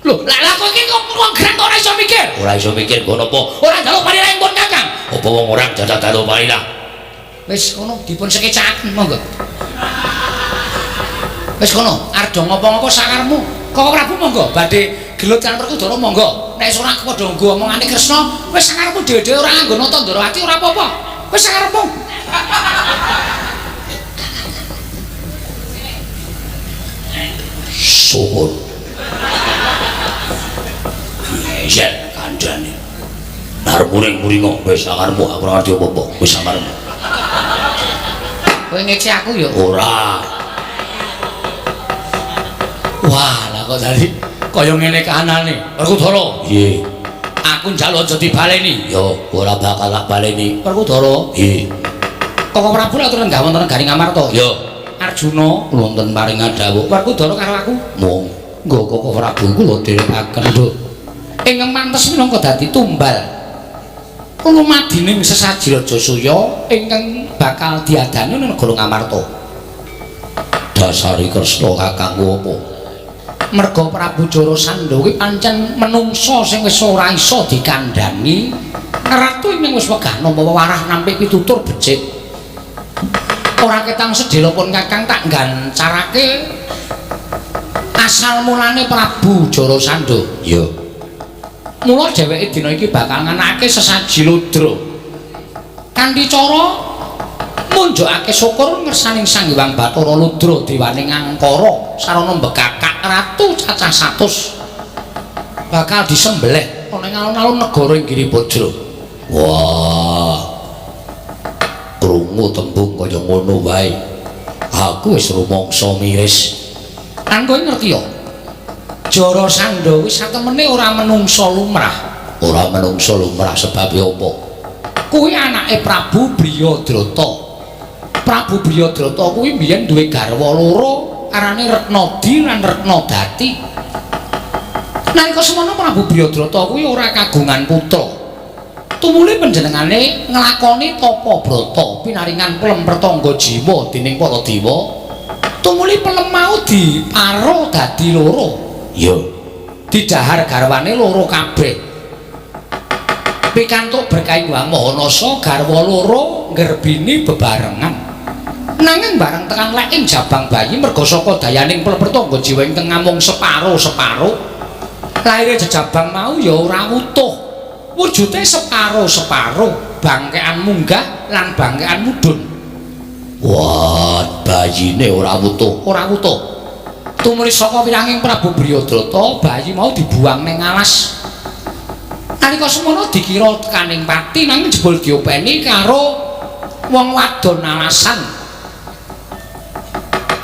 Lho, lah lah kok iki kok wong gerak kok ora iso mikir? Ora iso mikir kok napa? Ora njaluk palilah pun Kakang. Apa wong ora dadak njaluk palilah? Wis kono dipun sekecakaken monggo. Wis kono, arep do ngopo-ngopo sakarmu. Koko Prabu monggo badhe gelut karo Werkudara monggo. Nek ora padha nggo omongane Kresna, wis sakarepmu dhewe-dhewe ora nganggo nata Ndorowati ora apa-apa. Wis sakarepmu. Syukur. Ngeyel kandhane. Arep muring-muringo wis sakarepmu, aku ora ngerti apa-apa. Wis sakarepmu. Kowe ngece aku ya? Ora. Wah, lah kok dadi kaya ngene kahanane. Werkudara. Nggih. Aku njaluk aja dibaleni. Yo, ora bakal tak baleni. Werkudara. Nggih. Koko Prabu atur lenggah wonten negari Ngamarta. Yo, Arjuna wonten paring dawuh. Werkudara karo aku. Mung nggo Koko Prabu kula dherekaken, Nduk. Ingkang pantes minangka dadi tumbal lumadining sesaji Rajasuya ingkang bakal diadani ing negara Ngamarta. Dasare Kresna kakangku apa? Merga Prabu Jarasandha kuwi pancen menungsa sing wis ora iso dikandhani, ratu ingkang wis wegah nampa wewarah nampi pitutur becik. Ora ketang sedhela pun Kakang tak gancarake asal mulane Prabu Jarasandha. Iya. Mula dheweke dina iki bakal nganakake sesaji ludra. Kanthi cara munjukake syukur ngersaning Sang Hyang Bathara Ludra dewaning Angkara sarana mbekakak ratu cacah 100 bakal disembelih ana ing alun-alun negara ing Giribajra. Wah. Krungu tembung kaya ngono wae. Aku wis rumangsa miris. Lan kowe ngerti ya? Jarasandha kuwi satemene ora menungsa lumrah. Ora menungsa lumrah sebabe apa? Kuwi anake Prabu Briyadrata. Prabu Briyadrata kuwi mbiyen duwe garwa loro arane Retnadi lan Retnadati. Nalika semono Prabu Briyadrata kuwi ora kagungan putra. Tumuli panjenengane nglakoni tapa brata pinaringan pelem pertangga jiwa dening para dewa. Tumuli pelem mau diparo dadi loro. Iya. Didhahar garwane loro kabeh. Pikantuk berkah Hyang Maha Nasa garwa loro nggerbini bebarengan. Nanging bareng tekan leking jabang bayi merga saka dayaning pelem pertangga jiwa ingkang namung separo-separo, lahire jejabang mau ya ora utuh. Wujude separo-separo, bangkean munggah lan bangkean mudhun. Wah, bayine ora utuh. Ora utuh. Tumuli saka wiranging Prabu Briyadrata, bayi mau dibuang ning alas. Nalika semono dikira tekaning pati nanging jebul diopeni karo wong wadon alasan.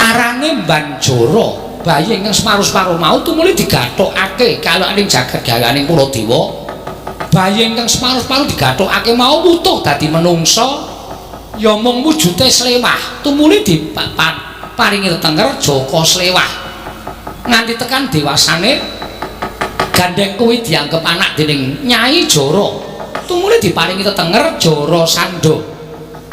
Arane Mbanjara, bayi ingkang separuh-separuh mau tumuli digathukake kalokaning jagat gawaning para dewa. Bayi ingkang separuh-separuh digathukake mau wutuh dadi menungsa, ya mung wujude slewah. Tumuli diparingi tetenger Jaka Slewah. Nganti tekan dewasane gandeng kuwi dianggep anak dening Nyai Jara. Tumuli diparingi tetenger Jarasandha.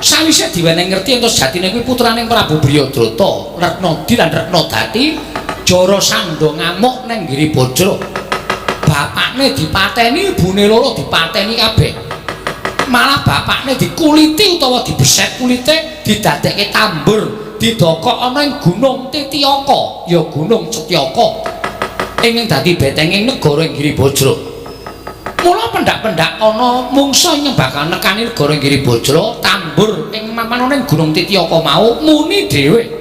Sawise diwenehi ngerti yen sejatine kuwi putraning Prabu Briyadrata, Retnadi lan Retnadati, Jarasandha ngamuk nang Giribajra. Bapakne dipateni, ibune loro dipateni kabeh. Malah bapakne dikuliti utawa dibeset kulite, didadekke tambur, didokok ana ing Gunung Titiyaka, ya Gunung Cetyaka, ingkang dadi betenging negara ing Giribajra. Mula pendak-pendak ana mungsa ingkang bakal nekani negara ing Giribajra, tambur ing mapan ana ing Gunung Titiyaka mau muni dhewe.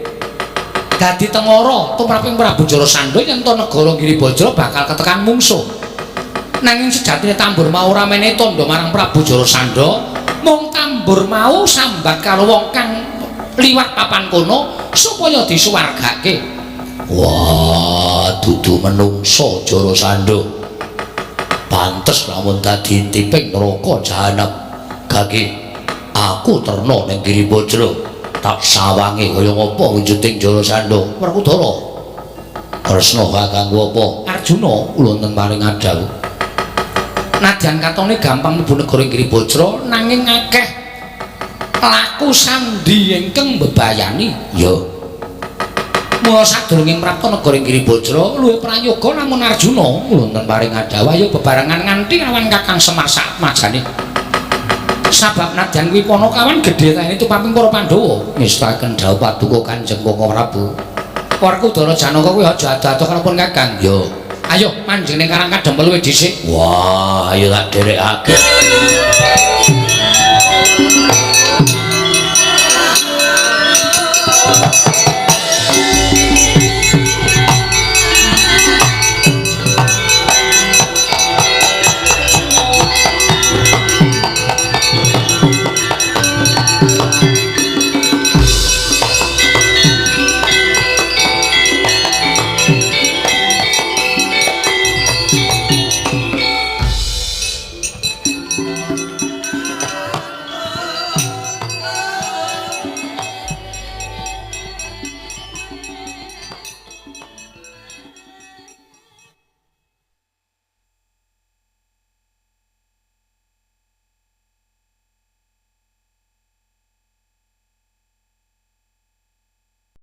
Dadi tengara tumraping Prabu Jarasandha yen to negara Giribajra bakal ketekan mungsuh. Nanging sejatine tambur mau ora menehi tandha marang Prabu Jarasandha, mung tambur mau sambat karo wong kang liwat papan kono supaya disuwargake. Wah, dudu menungsa Jarasandha. Pantes lamun dadi intiping neraka jahanam. Gage, aku terna ning Giribajra. Tak sawange kaya ngapa wujuding Jarasandha. Werkudara. Kresna kakangku apa? Arjuna kula wonten paring adhawuh. Nadyan katone gampang mlebu negara Giribajra nanging akeh laku sandhi ingkang mbebayani. Ya. Mula sadurunge mrapta negara Giribajra luwih prayoga lamun Arjuna kula wonten paring adhawuh ayo bebarengan nganti awan Kakang Semar sakmajane. Sabab nadyan kuwi Panakawan gedhe taene tupaping para Pandhawa. Ngestaken dhawuh paduka Kanjeng Koko Prabu. Werkudara Janaka kuwi aja ado-ado karo pun Kakang. Ya. Ayo manjing ning Karang Kadempel luwih dhisik. Wah, ayo tak dherekake.